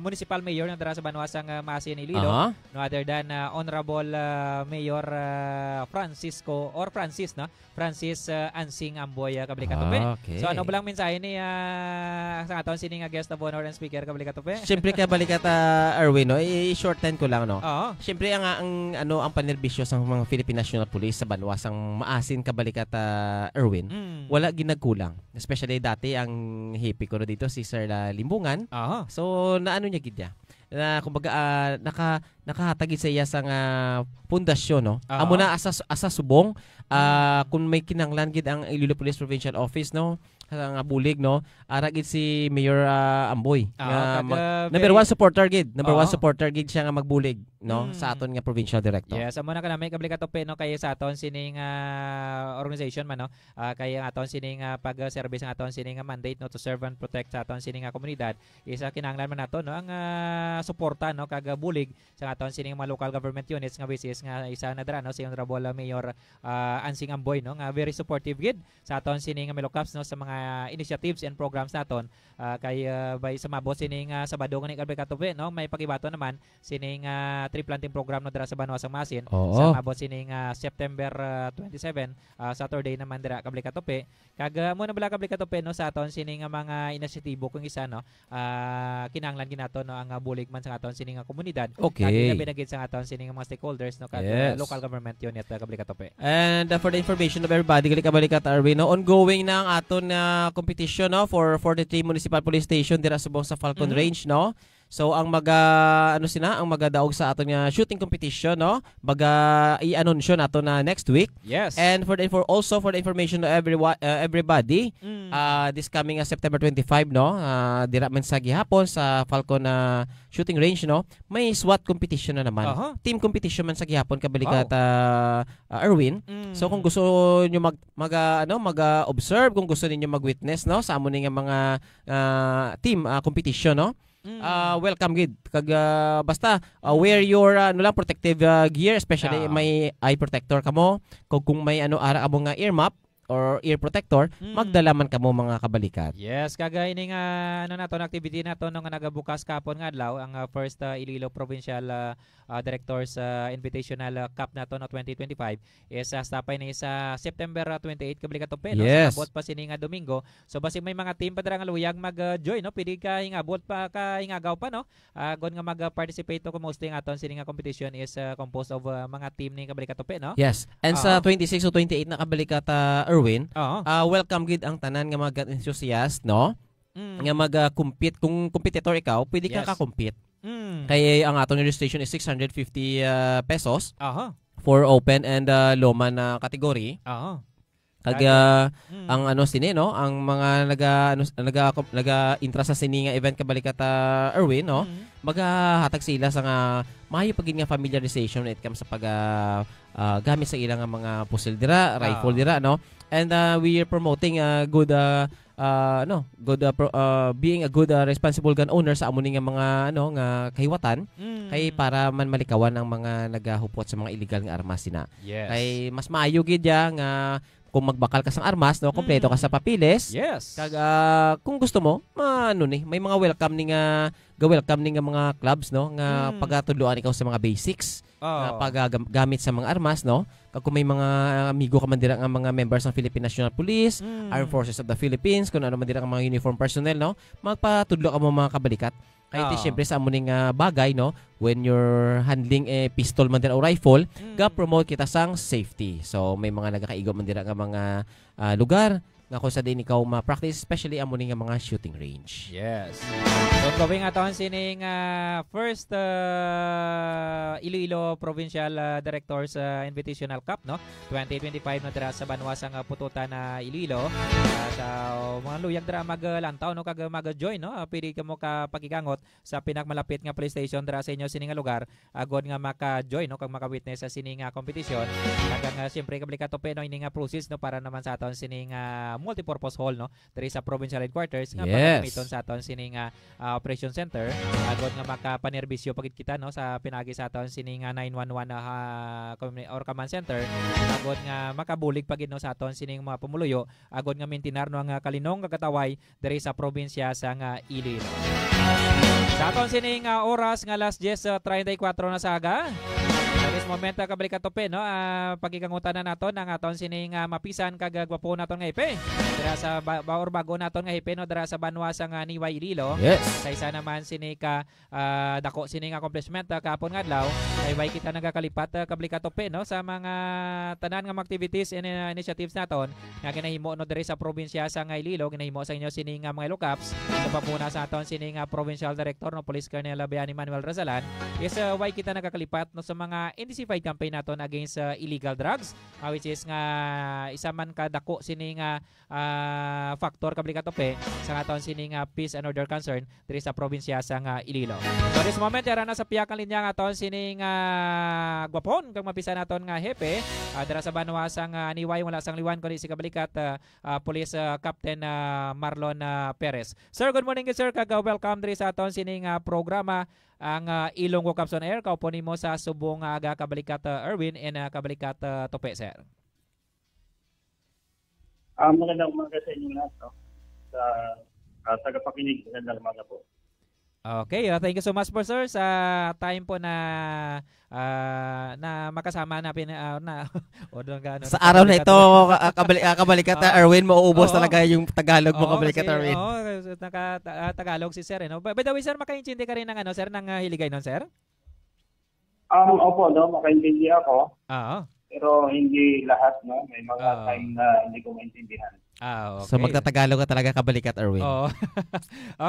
municipal mayor na dira sa banwa sang, ah, Maasin, Iloilo. Aha. No other than, ah, Honorable, ah, Mayor, ah, Francisco or Francis, no? Francis, ah, Ansing Amboy, ah, kabalikat, Tupi. Ah, okay. So, ano ba lang mensahe ni, ah, sa aton sini nga guest of honor and speaker, kabalikat, Tupi? Siyempre, kabalikat, ah, Erwin, no? I-, i-shorten ko lang, no? Oo. Siyempre, ang, ang, ano, ang panerbisyo sa mga Philippine National Police sa banwa sang Maasin, kabalikat, ah, Erwin, Mm. wala ginagkulang. Especially dati ang hipi ko na dito, si Sir La Limbungan. Aha. So, naano niya gid niya? Na, kumbaga, ah, naka-, nakahatag gid sa iya sa nga pundasyon, no? Aha. Amo na asa, asa subong, ah, Mm. kung may kinahanglan gid ang Iloilo Police Provincial Office, no? Sa nga bulig, no? Ara gid si Mayor, ah, Amboy, Ah, nga kag, mag-, ah, number very one supporter gid. Number one Oo. supporter gid siya nga magbulig, no? Sa Mm. aton nga provincial director. Yes, amo na kanami, kabalikat, Tupi, no? Kay sa aton sining, ah, organization man, no? Ah, kay ang aton sining, ah, pag-service, ang aton sining, ah, mandate, no, to serve and protect sa aton sining, ah, komunidad, is, ah, kinahanglan man nato, no, ang, ah, suporta, no, kag, ah, bulig sa aton sining mga local government units nga which is nga isa na dira, no, si Honorable, ah, Mayor, ah, Ansing Amboy, no, nga very supportive gid sa aton sining Melo Cups, no, sa mga initiatives and programs naton. Ah, kay, ah, by, sa maabot sining, ah, Sabado nga ni, kabalikat, Tupi, no, may pagibaton naman sining, ah, tree planting program, no, dira sa banwa sang Maasin. Oo. Sa maabot sining, ah, September, ah, twenty-seven, ah, Saturday naman dira, kabalikat, Tupi. Kag, ah, amo na bala, kabalikat, Tupi, no, sa aton sini nga mga inisyatibo kung isa, no, ah, kinahanglan gid nato, no, ang, ah, bulig man sa aton sini nga komunidad. Okay. Kag ilabi na gid sa aton sini nga mga stakeholders, no, kag, ah, Yes. local government unit, ah, kabalikat, Tupi. And, uh, for the information of everybody, gali, kabalikat, Arwin, no, ongoing na ang aton, ah, competition, no, for forty-three Municipal Police Station dira subong sa Falcon Mhm. Range, no? So, ang maga, ano sina, ang magadaog sa aton nga shooting competition, no? Maga i-anunsyo nato na next week. Yes. And for the infor-, also for the information of everyone, uh, everybody, Mm. uh, this coming, uh, September twenty-five, no? Uh, dira man sa gihapon sa Falcon, uh, shooting range, no? May SWAT competition na naman. Aha. Team competition man sa gihapon, kabalikat, Wow. uh, uh, Erwin. Mm. So, kung gusto nyo mag, mag, uh, ano, mag, uh, observe, kung gusto ninyo mag-witness, no? Sa amo ni nga mga, uh, team, uh, competition, no? Mm. Ah, welcome gid. Kag, ah, basta, ah, wear your, ah, ano lang, protective, ah, gear, especially Ah. may eye protector kamo. Kung, kung may, ano, ara kamo nga ear muff or ear protector, Mm. magdala man kamo, mga kabalikat. Yes, kag, ah, ini nga, ano nato, na activity nato, no, nga nagabukas kahapon nga adlaw, ang, ah, first, ah, Iloilo Provincial, ah, ah, Directors, ah, Invitational, ah, Cup nato, no, twenty twenty-five. Yes, ah, sa tapay ni sa September, ah, twenty-eight, kabalikat, Tupi, no? Yes. Sa abot pa sini nga Domingo. So, basig may mga team pa dira nga luyag mag, ah, join, no? Pwede ka hingabot pa, ka hingagaw pa, no? Ah, gon nga mag, ah, participate o kumusta ang aton sini nga competition is, ah, composed of, ah, mga team ni, kabalikat, Tupi, no? Yes. And sa Oo. twenty-six o twenty-eight na, kabalikat, ah, Erwin, Oo. ah, welcome gid ang tanan nga mga gun enthusiast, no? Mm. Nga mag, ah, compete. Kung competitor ikaw, pwede ka Yes. ka-compete. Mm. Kay ang aton registration is six hundred fifty, ah, pesos Aha. for open and, ah, low man na category. Aha. Kag, Kag, ah, mm. ang ano sini, no, ang mga naga, ano, naga, naga-intra sa sini nga event, kabalikat, ah, Erwin, no, Mm. magahatag sila sa nga maayo pa gid nga familiarization when it comes sa pag, ah, ah, gamit sa ila nga mga pusil dira, rifle Ah. dira, no? And, ah, we are promoting, ah, good, ah, ah, ano, good, ah, pro-, ah, being a good, ah, responsible gun owner sa amo ni nga mga, ano, nga kahiwatan, Mm. kay para man malikawan ang mga nagahupot sa mga illegal nga armas sina. Yes. Kay mas maayo gid ya nga kung magbakal ka sang armas, no, kompleto ka Mm. sa papeles. Yes. Kag, ah, kung gusto mo, ma-, ano ni, may mga welcome ni nga, ga-welcome ni nga mga clubs, no, nga Mm. pagatudloan ikaw sa mga basics. Oo. Nga pag, ah, gam-, gamit sa mga armas, no? Kag kung may mga amigo ka man dira nga mga members ng Philippine National Police, Mm. Armed Forces of the Philippines, kung ano man dira nga mga uniform personnel, no? Magpatudlo ka mo, mga kabalikat. Kay ti, Oo. siyempre, sa amo ning, ah, bagay, no? When you're handling a pistol man dira o rifle, Mm. ga-promote kita sang safety. So, may mga nagakaigo man dira nga mga, ah, lugar nga kung sa diin ikaw ma-practice, especially amo ni nga mga shooting range. Yes. So, going aton sining, ah, first, ah, Iloilo Provincial, ah, Directors, ah, Invitational Cup, no? Twenty twenty-five na dira sa banwa sang, ah, Pututan na Iloilo. Ah, sa mga luyag dira maglantaw, no, kag mag-join, no? Ah, pwede kamo ka pagigangot sa pinakamalapit nga police station dira sa inyo sini nga lugar, agod nga maka-join, no, kag maka-witness sa sini nga kompetisyon. Kag ang, ah, siyempre, kabalikat, Tupi, no, ini nga process, no, para naman sa aton sini nga multipurpose hall, no, diri sa provincial headquarters nga Yes. pagagamiton sa aton sini nga, ah, operation center, agod nga makapanerbisyo pa gid kita, no, sa pinaagi sa aton sini nga nine one one, ah, communi-, or command center, agod nga makabulig pa gid, no, sa aton sining mga pumuluyo, agod nga mintinar, no, ang, ah, kalinong kag kataway diri sa probinsya sang, ah, Iloilo. Sa aton sining, ah, oras nga alas diyes, ah, treinta y cuatro na sa aga. Sa this moment, ah, kabalik ka tupi, no? Ah, pagikangutanan naton ang aton sining, ah, mapisan kag, ah, gwapo naton nga hepe. Dira sa ba-, ba-, or bago naton nga hepe, no? Dira sa banwa sang, ah, Niway, Iloilo. Yes. Sa isa naman sini ka, ah, dako sining accomplishment, ah, kahapon nga adlaw, kay way kita nagakalipat, ah, kabalik ka tupi, no? Sa mga tanan nga mga activities and, ah, initiatives naton, nga ginahimo, no, diri sa probinsya sang Iloilo, ginahimo sa inyo sini nga mga Ilocaps sa pamuna sa aton sini nga Provincial Director, no, Police Colonel Bayani Manuel Razalan, is, uh, why kita nagakalipat, no, sa mga intensified campaign naton against, uh, illegal drugs, uh, which is nga isa man ka dako sini nga, uh, factor, kabalik ka tupi, sa aton sini nga peace and order concern diri sa probinsya sang Iloilo. So, this moment, yara na sa pihak ang linya nga aton sining, ah, gwapon kag mapisan naton nga hepe, ah, dira sa banwa sang, ah, Niway, wala sang liwan kundi si kabalikat, ah, ah, Police, ah, Captain, ah, Marlon, ah, Perez. Sir, good morning, sir, kag, ah, welcome diri sa aton sining, ah, programa, ang, ah, Ilonggo Caps on Air. Kaupo nimo sa subong nga aga, kabalikat, ah, Erwin, and, ah, kabalikat, ah, Tope, sir. Ah, magandang umaga sa inyo lahat, no? Sa, ah, tagapakinig, magandang umaga po. Okay, ah, thank you so much po, sir, sa time po na, ah, na makasama na pin-, ah, na, o, doon ka, ano, Sa araw na ito, kabalikat. ah, kabali-, ah, kabalikat, ah, Oo. Erwin, mauubos Oo. talaga yung Tagalog mo, Oo, kabalikat, kasi, Erwin. oo, kasi naka-, ta-, ah, Tagalog si sir, eh, no? By, by the way, sir, makaintindi ka rin ng, ano, sir, ng, ah, Hiligaynon, sir? Um, opo, no, makaintindi ako. Oo. Pero hindi lahat, no? May mga Oo. time na hindi ko maintindihan. Ah, So, okay. magtatagalog ka talaga, kabalikat, Erwin. Oo.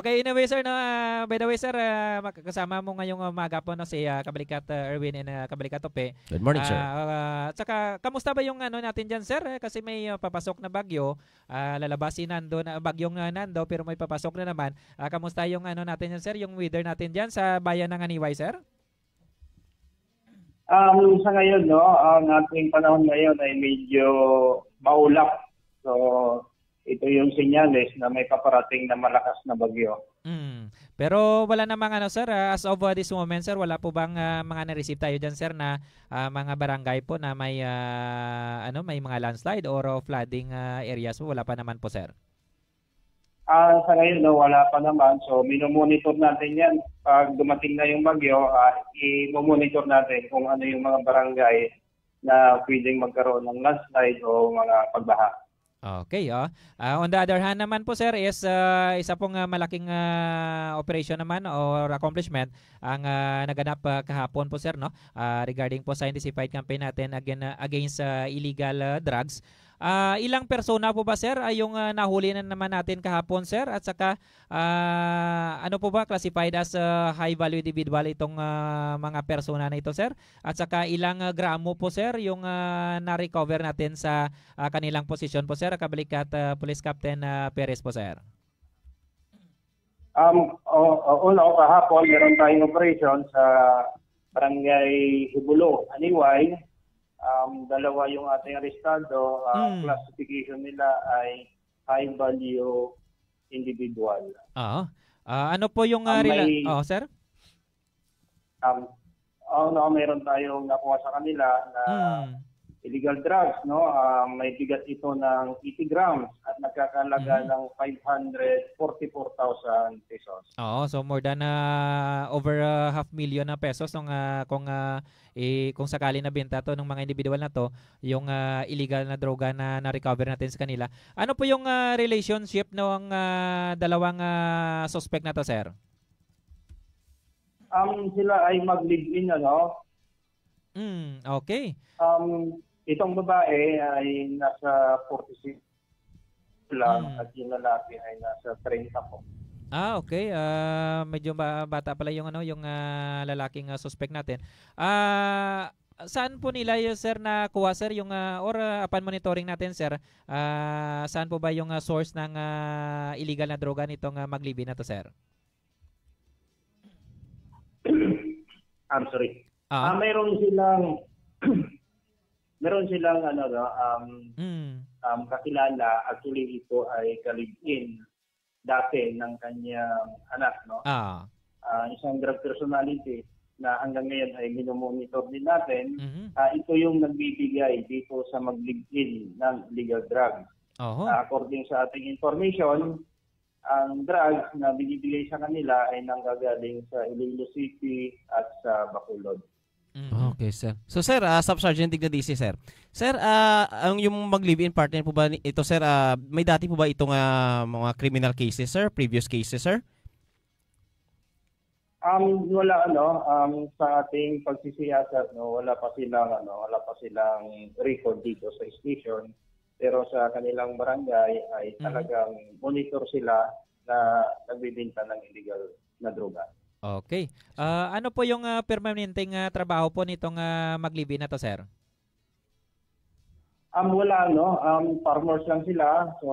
Okay, anyway, sir, no, ah, by the way, sir, ah, mak-, kasama mo ngayong umaga po, no, si, ah, kabalikat, ah, Erwin and, ah, kabalikat Tope. Good morning, sir. Ah, ah, at saka, kamusta ba yung ano natin dyan, sir? Eh, kasi may, ah, papasok na bagyo, ah, lalabas si Nando na, bagyong, ah, Nando, pero may papasok na naman. Ah, kamusta yung ano natin dyan, sir? Yung weather natin dyan sa bayan ng Aniway, sir? Um, sa ngayon, no, ang ating panahon ngayon ay medyo maulap. So, ito yung senyales na may paparating na malakas na bagyo. Mm. Pero wala namang ano, sir, ah, as of, ah, this moment, sir, wala po bang, ah, mga na-receive tayo dyan, sir, na, ah, mga barangay po na may, ah, ano, may mga landslide or, ah, flooding, ah, areas po? Wala pa naman po, sir. Ah, sa ngayon, no, wala pa naman. So, minomonitor natin yan. Pag dumating na yung bagyo, ah, i-monitor natin kung ano yung mga barangay na pwedeng magkaroon ng landslide o mga pagbaha. Okay, oh. Ah, on the other hand naman po, sir, is, ah, isa pong, ah, malaking, ah, operation naman or accomplishment ang, ah, naganap, ah, kahapon po, sir, no? Ah, regarding po sa intensified campaign natin again, ah, against, ah, illegal, ah, drugs. Ah, ilang persona po ba, sir, ay yung, ah, nahuli na naman natin kahapon, sir? At saka, ah, ano po ba, classified as, ah, high value individual itong, ah, mga persona na ito, sir? At saka ilang, ah, gramo po, sir, yung, ah, na-recover natin sa, ah, kanilang posisyon po, sir, kabalikat, ah, Police Captain, ah, Perez po, sir? Um, o, o, una, o kahapon, meron tayong operation sa Barangay Hibulo, Aniway. Um, dalawa yung ating arestado. Ah, Mm. classification nila ay high value individual. Ah, ah, ano po yung, ah, Ah, rela-, may oh, sir? Um, oh, no, meron tayong nakuha sa kanila na Mm. illegal drugs, no? Ah, may bigat ito ng eighty grams at nagkakalaga Mm. ng five hundred forty-four thousand pesos. Oo, so more than, ah, over, ah, half million na pesos nung, ah, kung, ah, i-, kung sakali nabenta to ng mga individual na to, yung, ah, illegal na droga na na-recover natin sa kanila. Ano po yung, ah, relationship ng, ah, dalawang, ah, suspect na to, sir? Um, sila ay mag-live-in, ano? Mm, okay. Um, itong babae ay nasa forty-six lang Mm. at yung lalaki ay nasa treinta po. Ah, okay. Ah, medyo ba-, bata pala yung, ano, yung, ah, lalaking, ah, suspect natin. Ah, saan po nila yung, sir, nakuha, sir, yung, ah, or, ah, upon monitoring natin, sir, ah, saan po ba yung, ah, source ng, ah, illegal na droga nitong, ah, mag-live-in na to, sir? I'm sorry. Ah. Ah, mayroon silang, meron silang, ano, no, um, Mm. um, kakilala, actually ito ay ka-live-in dati ng kanyang anak, no? Ah. Ah, isang drug personality na hanggang ngayon ay minomonitor din natin. Mhm. Ah, ito yung nagbibigay dito sa mag-live-in ng illegal drugs. Oho. Ah, according sa ating information, ang drugs na binibigay sa kanila ay nanggagaling sa Iloilo City at sa Bacolod. Mhm. Okay, sir. So, sir, ah, Staff Sergeant Digna D C, sir. Sir, ah, ang yung mag-live-in partner po ba ni-, ito, sir, ah, may dati po ba itong, ah, mga criminal cases, sir? Previous cases, sir? Um, wala, ano, um, sa ating pagsisiyasat, no, wala pa silang, ano, wala pa silang record dito sa station. Pero sa kanilang barangay ay Mhm. talagang monitor sila na nagbibenta ng illegal na droga. Okay. Ah, ano po yung, ah, permanenteng, ah, trabaho po nitong, ah, mag-live-in na to, sir? Um, wala, no? Um, farmers lang sila. So,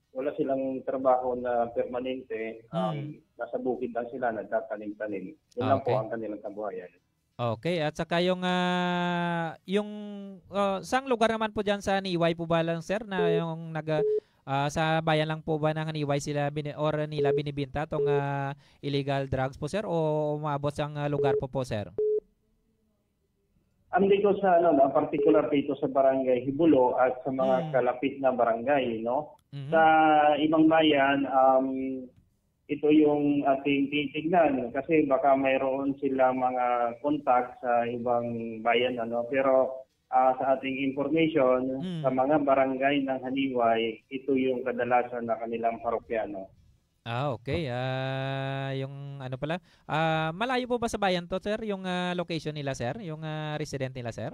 wala silang trabaho na permanente. Um, Hmm. nasa bukid lang sila, nagtatanim-tanim. Yun Ah, lang po okay. ang kanilang kabuhayan. Okay, at saka yung, ah, yung, ah, sang lugar naman po diyan sa Haniway po ba lang, sir, na yung nag, ah, sa bayan lang po ba ng Haniway sila bini-, or nila binibenta tong, ah, illegal drugs po, sir, o umaabot sang, ah, lugar po po, sir? Ang dito sa, ano, no, particular dito sa Barangay Hibulo at sa mga Mm. kalapit na barangay, no? Mhm. Sa ibang bayan, um, ito yung ating titignan kasi baka mayroon sila mga contact sa ibang bayan, ano. Pero, ah, sa ating information, Mm. sa mga barangay ng Haniway, ito yung kadalasan na kanilang parokyano. Ah, okay. Ah, yung ano pala, ah, malayo po ba sa bayan to, sir, yung, ah, location nila, sir? Yung, ah, resident nila, sir?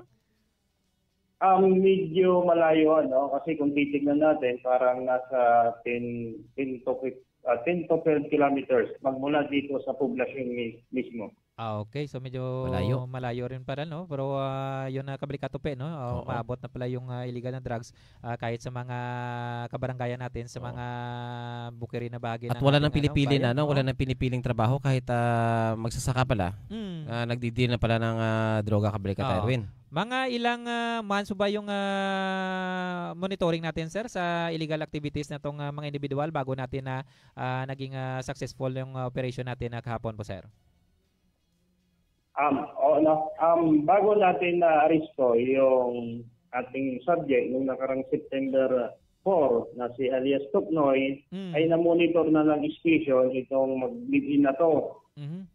Um, medyo malayo, ano, kasi kung titignan natin, parang nasa ten, ten to fif-, ah, ten to twelve kilometers magmula dito sa poblasyon mi-, mismo. Ah, okay. So, medyo Malayo. malayo rin pala, no? Pero, ah, yun na, Kabrikato Pe, no? Ah, Oo. maabot na pala yung, ah, illegal na drugs, ah, kahit sa mga kabarangayan natin, sa Oo. mga bukirin na bahagi At ng wala ating, nang ano, pinipili na, bayan, no? Wala no? nang pinipiling trabaho kahit, ah, magsasaka pala. Mm. Ah, nagdi-deal na pala ng, ah, droga, Kabrikato Oo. Erwin. Mga ilang, ah, months ba yung, ah, monitoring natin, sir, sa illegal activities na tong, ah, mga individual bago natin na, ah, naging, ah, successful yung, ah, operation natin na kahapon po, sir? Um, oo, no. Um, bago natin na-aresto yung ating subject nung nakarang September four na si alias Tuknoy, Mm. ay na-monitor na ng station itong mag-live-in na to. Mhm.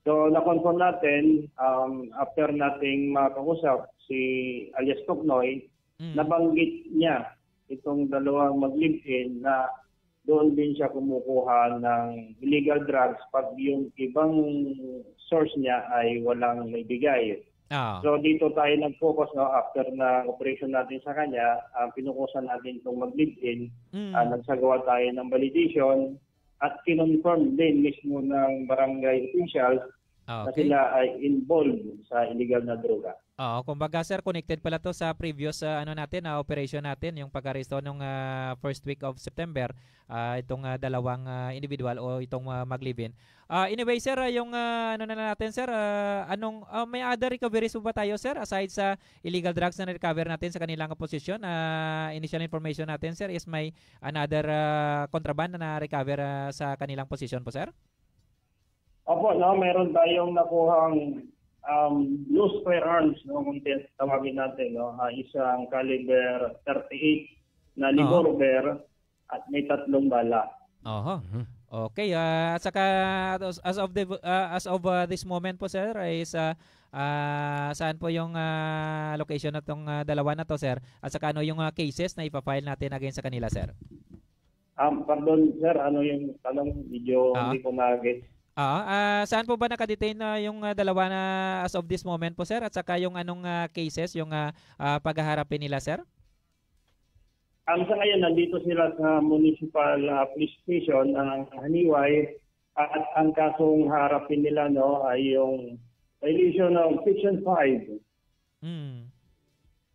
So, na-confirm natin, um, after nating makausap si alias Tuknoy, Mm. nabanggit niya itong dalawang mag-live-in na doon din siya kumukuha ng illegal drugs pag yung ibang source niya ay walang naibigay. Ah. So, dito tayo nag-focus, no, after na operation natin sa kanya, ang pinukusan natin itong mag-live-in, Mm. ah, nagsagawa tayo ng validation at kinonfirm din mismo ng barangay officials Ah, na okay. sila ay involved sa illegal na droga. Oo, kumbaga, sir, connected pala to sa previous, ah, ano natin, ah, operation natin, yung pag-aresto nung, ah, first week of September, ah, itong, ah, dalawang, ah, individual o itong, ah, mag-live-in. Ah, anyway, sir, ah, yung, ah, ano na lang natin, sir, ah, anong, ah, may other recoveries po ba tayo, sir, aside sa illegal drugs na na-recover natin sa kanilang posisyon? Ah, initial information natin, sir, is may another, ah, contraband na na-recover, ah, sa kanilang posisyon po, sir? Opo, no, meron tayong nakuhang, um, loose firearms, no, kung tin-, tawagin natin, no, ah, isang caliber thirty-eight na Oo. revolver at may tatlong bala. Oho. Mhm. Okay, ah, at saka as, as of the, ah, as of, ah, this moment po, sir, is, ah, ah, saan po yung, ah, location na tong, ah, dalawa na to, sir? At saka ano yung, ah, cases na ipa-file natin against sa kanila, sir? Um, pardon, sir, ano yung tanong? Medyo Ah. hindi ko ma-get. Ah, ah, saan po ba nakadetain na yung, ah, dalawa na as of this moment po, sir? At saka yung anong, ah, cases yung, ah, ah, paghaharapin nila, sir? Ang sa ngayon, nandito sila sa Municipal, ah, Police Station ng Haniway at ang kasong harapin nila, no, ay yung violation of Section five Mm.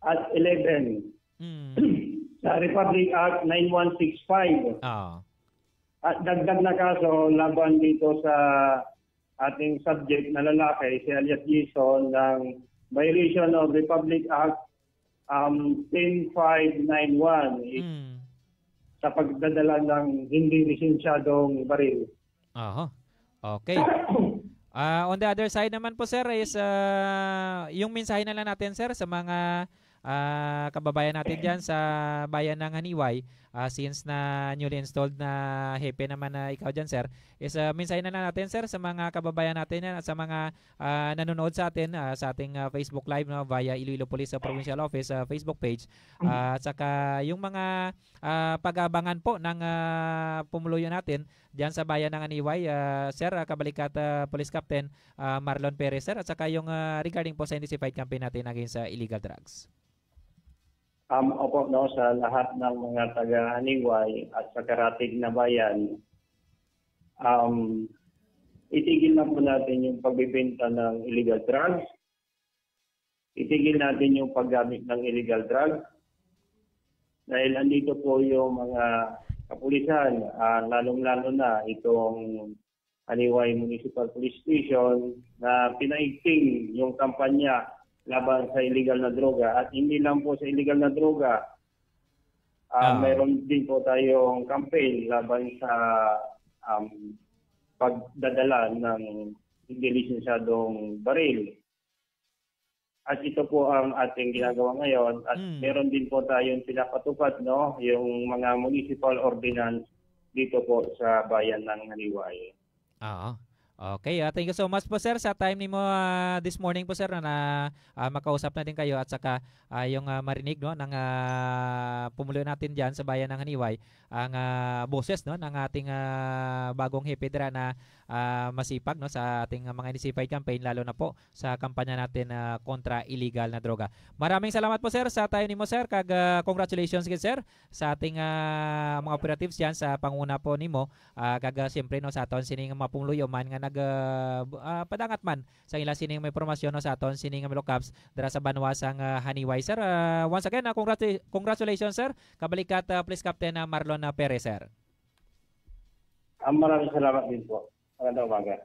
at eleven Mm. sa Republic Act nine one six five. Ah. At dagdag na kaso laban dito sa ating subject na lalaki, si alias Jason, ng violation of Republic Act um, ten five nine one, eh, Mm. sa pagdadala ng hindi lisensyadong baril. Aha. Okay. Ah, on the other side naman po, sir, is, ah, yung mensahe na lang natin, sir, sa mga, ah, kababayan natin diyan sa bayan ng Haniway, ah, since na newly installed na hepe naman na ikaw diyan, sir, is, ah, mensahe na lang natin, sir, sa mga kababayan natin yan at sa mga, ah, nanonood sa atin, ah, sa ating, ah, Facebook Live, no, via Iloilo Police, ah, Provincial Office, ah, Facebook page, ah, at saka yung mga, ah, pag-aabangan po ng, ah, pumuluyo natin diyan sa bayan ng Haniway, ah, sir, ah, kabalikat, ah, Police Captain, ah, Marlon Perez, sir, at saka yung, ah, regarding po sa intensified campaign natin against sa illegal drugs. Um, opo, no, sa lahat ng mga taga Haniway at sa karatig na bayan, um, itigil na po natin yung pagbibenta ng illegal drugs. Itigil natin yung paggamit ng illegal drugs. Dahil andito po yung mga kapulisan, ah, lalong-lalo na itong Haniway Municipal Police Station na pinaigting yung kampanya laban sa illegal na droga. At hindi lang po sa illegal na droga, ah, Ah. meron din po tayong campaign laban sa, um, pagdadala ng hindi lisensyadong baril. At ito po ang ating ginagawa ngayon. At Mm. meron din po tayong pinapatupad, no, yung mga municipal ordinance dito po sa bayan ng Haniway. Oo. Okay, ah, thank you so much po, sir, sa time nimo, ah, this morning po, sir, na, ah, makausap na din kayo at saka, ah, yung, ah, marinig, no, ng, ah, pumuluyo natin diyan sa bayan ng Haniway, ang, ah, boses, no, ng ating, ah, bagong hepe dira na, ah, masipag, no, sa ating mga intensified campaign, lalo na po sa kampanya natin, ah, kontra illegal na droga. Maraming salamat po, sir, sa time nimo, sir, kag, ah, congratulations gid, sir, sa ating, ah, mga operatives diyan sa panguna po nimo, ah, kag, ah, siyempre, no, sa aton sining mga pumuluyo man nga nag, ah, bu-, ah, padangat man sa ila sining mga impormasyon, no, sa aton sining mga Melocaps dira sa banwa sang, ah, Haniway, sir. Ah, once again, ah, congratu-, congratulations, sir. Kabalikat, ah, Police Captain, ah, Marlon, ah, Perez, sir. Ah, maraming salamat din po. Magandang umaga.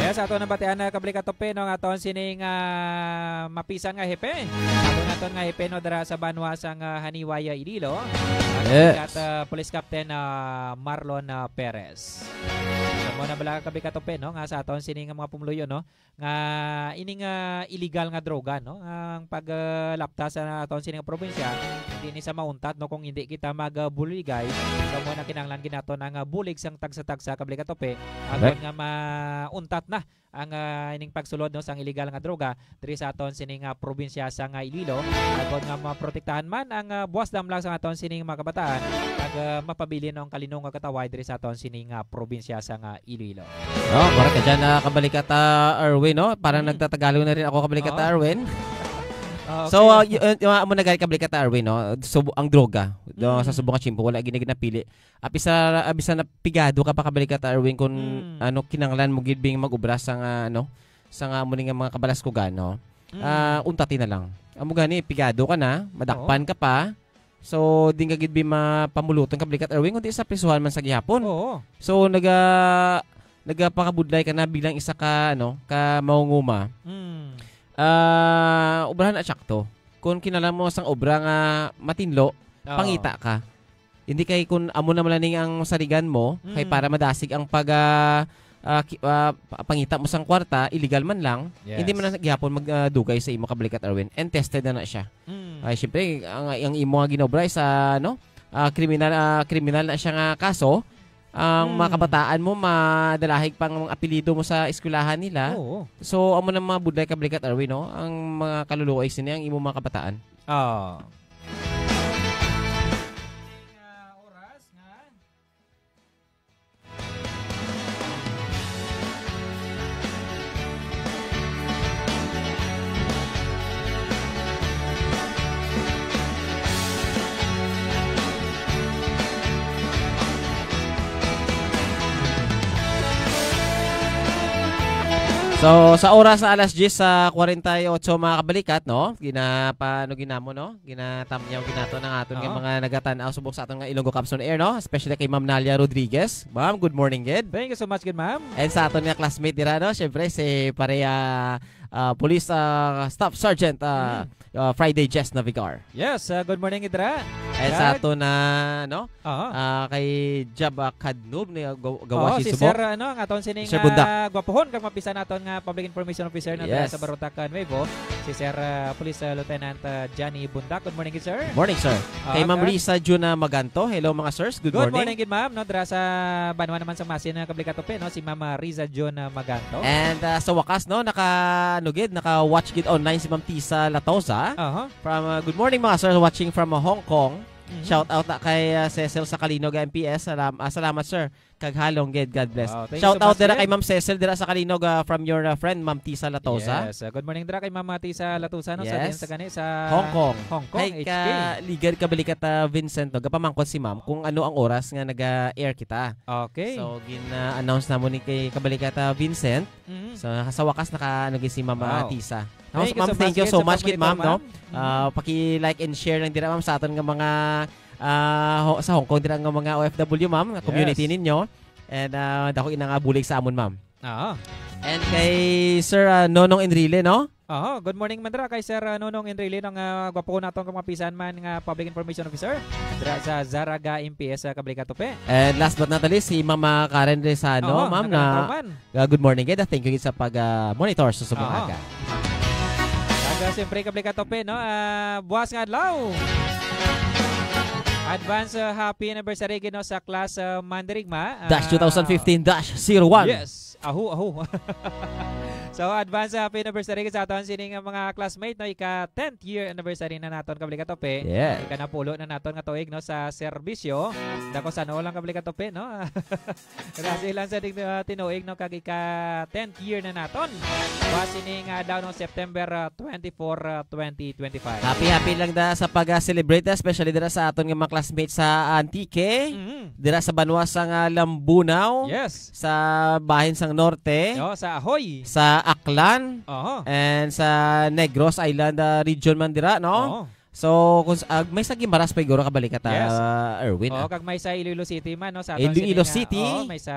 Yes, ato nang batian na, kabalikat Tope, no, nga aton sining, ah, mapisan nga hepe. Aton, aton nga hepe, no, dira sa banwa sang, ah, Haniway, ah, Iloilo. Ang Yes. kabalikat, ah, Police Captain, ah, Marlon, ah, Perez. So, mo na bala, kabalikat Tope, no, nga sa aton sining mga pumuluyo, no, nga ining, ah, illegal nga droga, no, ang pag, ah, lapta sa aton sining probinsya, hindi ni sa mauntat, no, kung hindi kita mag, ah, buligay. So, mo na kinahanglan gid naton ang, ah, bulig sang tagsa-tagsa, kabalikat Tope, agon Correct. nga mauntat na ang, ah, ining pagsulod, no, sang illegal nga droga diri sa aton sining, ah, probinsya sang, ah, Iloilo, agon nga maprotektahan man ang, ah, buwas damlag sang aton sining mga kabataan, kag, ah, mapabilin ang kalinong nga katawhay diri sa aton sining, ah, probinsya sang, ah, Iloilo. Oh, correct ka dyan, ah, kabalikat, ah, Erwin, no? Parang Mm. nagtatagalog na rin ako, kabalikat, Oo. ah, Erwin. Ah, So, okay. ah, y-, y-, yung amo na gani, kabalikat, ah, Erwin, no? So, ang droga, no, Mm. sa subong nga tiyempo, wala gid na ginapili. Apisa, apisa na pigado ka pa, kabalikat, ah, Erwin, kung, Mm. ano, kinanglan mo gid bing mag-obra sa nga, ano, sa nga mo ni nga mga kabalaskugan, no? Mm. Ah, untati na lang. Amo gani, pigado ka na, madakpan Oo. ka pa. So, di ka gid bi mapamuluton, kabalikat, Erwin, kundi sa prisuhan man sa gihapon. Oo. So, naga-, nagapakabudlay ka na bilang isa ka, ano, ka mangunguma. Mm. Ah, obrahan na sakto. Kung kinahanglan mo sang obra nga matinlo, Oo. pangita ka. Hindi kay kung amo naman lang ning ang saligan mo, kay Mm. para madasig ang pag, ah, ah, ki-, ah, pa-, pangita mo sang kwarta, illegal man lang, Yes. hindi man lang gihapon mag, ah, dugay sa imo, kabalikat, Erwin. And tested na na siya. Mm. Ay, siyempre, ang, ang imo nga ginobra is, ah, ano, ah, kriminal, ah, kriminal na siya nga kaso. Ang mga Mm. kabataan mo, madalahig pang mga apelyido mo sa eskwelahan nila. Oo. So, amo na mga budlay, kabalikat, Erwin, no? Ang mga kaluluoy sini, ang imo mga kabataan. Ah. Oras nga So, sa oras na alas diyes sa kwarenta y ocho, mga kabalikat, no? Gina-, pa-, ano ginamo, no? Ginatamyaw ginato ng aton nga Oo. mga nagatan-aw subok sa aton nga Ilonggo Caps on Air, no? Especially kay Ma'am Nalia Rodriguez. Ma'am, good morning, gid. Thank you so much, good ma'am. And sa aton nga classmate dira, no? Siyempre, si Pareha, ah, Police, ah, Staff Sergeant, ah, Mm. ah, Friday Jess Navigar. Yes, ah, good morning, Idra. And sa Kag aton na, no? Aha. Ah, kay Jab, ah, Kadnub ni, ah, gaw-, gawa Oo, si si Subo. Sir, ano, ang aton sining, Sir Bundak. ah, gwapuhon kag mapisa naton nga public information officer na dira Yes. sa Barotac, ah, Nuevo, si Sir, ah, Police, ah, Lieutenant, ah, Johnny Bundak. Good morning, sir. Morning, sir. Ah, Kay Ma'am kag Risa Juna Maganto. Hello, mga sirs. Good Good morning. morning, gid, ma'am. No, dira sa banwa naman sa Masin, ah, Kablikatope, no, si Ma'am, ah, Risa Juna Maganto. And, ah, sa wakas, no, naka, ano, gid, naka-watch gid online si Ma'am Tisa Latosa. Aha. From, ah, good morning, mga sir, watching from, ah, Hong Kong. Mhm. Shout out na kay, ah, Cecil sa Kalinog, M P S. Salam-, ah, salamat, sir. Kag halong gid, God bless. Wow, thank you Shout so out much, dira sir. kay Ma'am Cecil dira sa Kalinog, ah, from your, ah, friend, Ma'am Tisa Latosa. Yes, ah, good morning dira kay Ma'am Tisa Latosa, no, sa Yes. din sa gani, sa Hong Kong. Hong Kong, Hi, H K. ka Ligad Kabalikat, ah, Vincent, no? Gapamangkot si Ma'am kung ano ang oras nga naga-air kita. Okay. So, gin-announce namon ni kay Kabalikat, ah, Vincent. Mhm. So, sa wakas, naka, ano, gid si Ma'am, ah, Wow. Tisa. Thank you Ma'am, so thank much you gid so sa much gid, pagmonitor, ma'am, no? ma'am. Mhm. Ah, paki-like and share lang dira, ma'am, sa aton nga mga, ah, ho-, sa Hong Kong dira nga mga O F W, ma'am, nga community Yes. ninyo. And, ah, dako ina nga bulig sa amon, ma'am. Oo. And kay Sir, ah, Nonong Enrile, no? Oo, good morning man dira kay Sir, ah, Nonong Enrile, no, nga gwapo ko naton kung mapisan man nga public information officer dira sa Zarraga M P S sa Kablikatope. And last but not the least, si Mama Karen Rezano, Oo, ma'am, nakalantaw na man. Ah, good morning, gid. Thank you gid sa pag, ah, monitor sa subong Aha. aga. Kag, ah, siyempre, Kablikatope, no? Ah, buwas nga adlaw. Advance, ah, happy anniversary gid, no, sa class, ah, Mandirigma. Dash Ah, two thousand fifteen dash zero one. Yes. Ahu, ahu. So, advance, ah, happy anniversary gid sa aton sining, ah, mga classmate, no? Ika tenth year anniversary na naton, Kablikatope. Yes. Ika napulo na naton nga tuig, no, sa serbisyo. Dako sa ano lang, Kablikatope, no? Grabe lang sa dig-, ah, tinuig, no, kag ika tenth year na naton. Wa sini nga adlaw, no, September, ah, twenty-four, ah, twenty twenty-five. Happy, happy lang da sa pag-celebrate, especially dira sa aton nga mga classmates sa Antique, Mhm. dira sa banwa sang, ah, Lambunao, Yes. sa bahin sang Norte, Yo, sa Ahoy. sa Aklan, Oho. and sa Negros Island, ah, region man dira, no? Oo. So, kung s-, ah, may sa Guimaras pa siguro kabalikat, Yes. ah, Erwin, Oo, ah. kag may sa Iloilo City man, no, sa aton Iloilo sining, ah, City. oo, may sa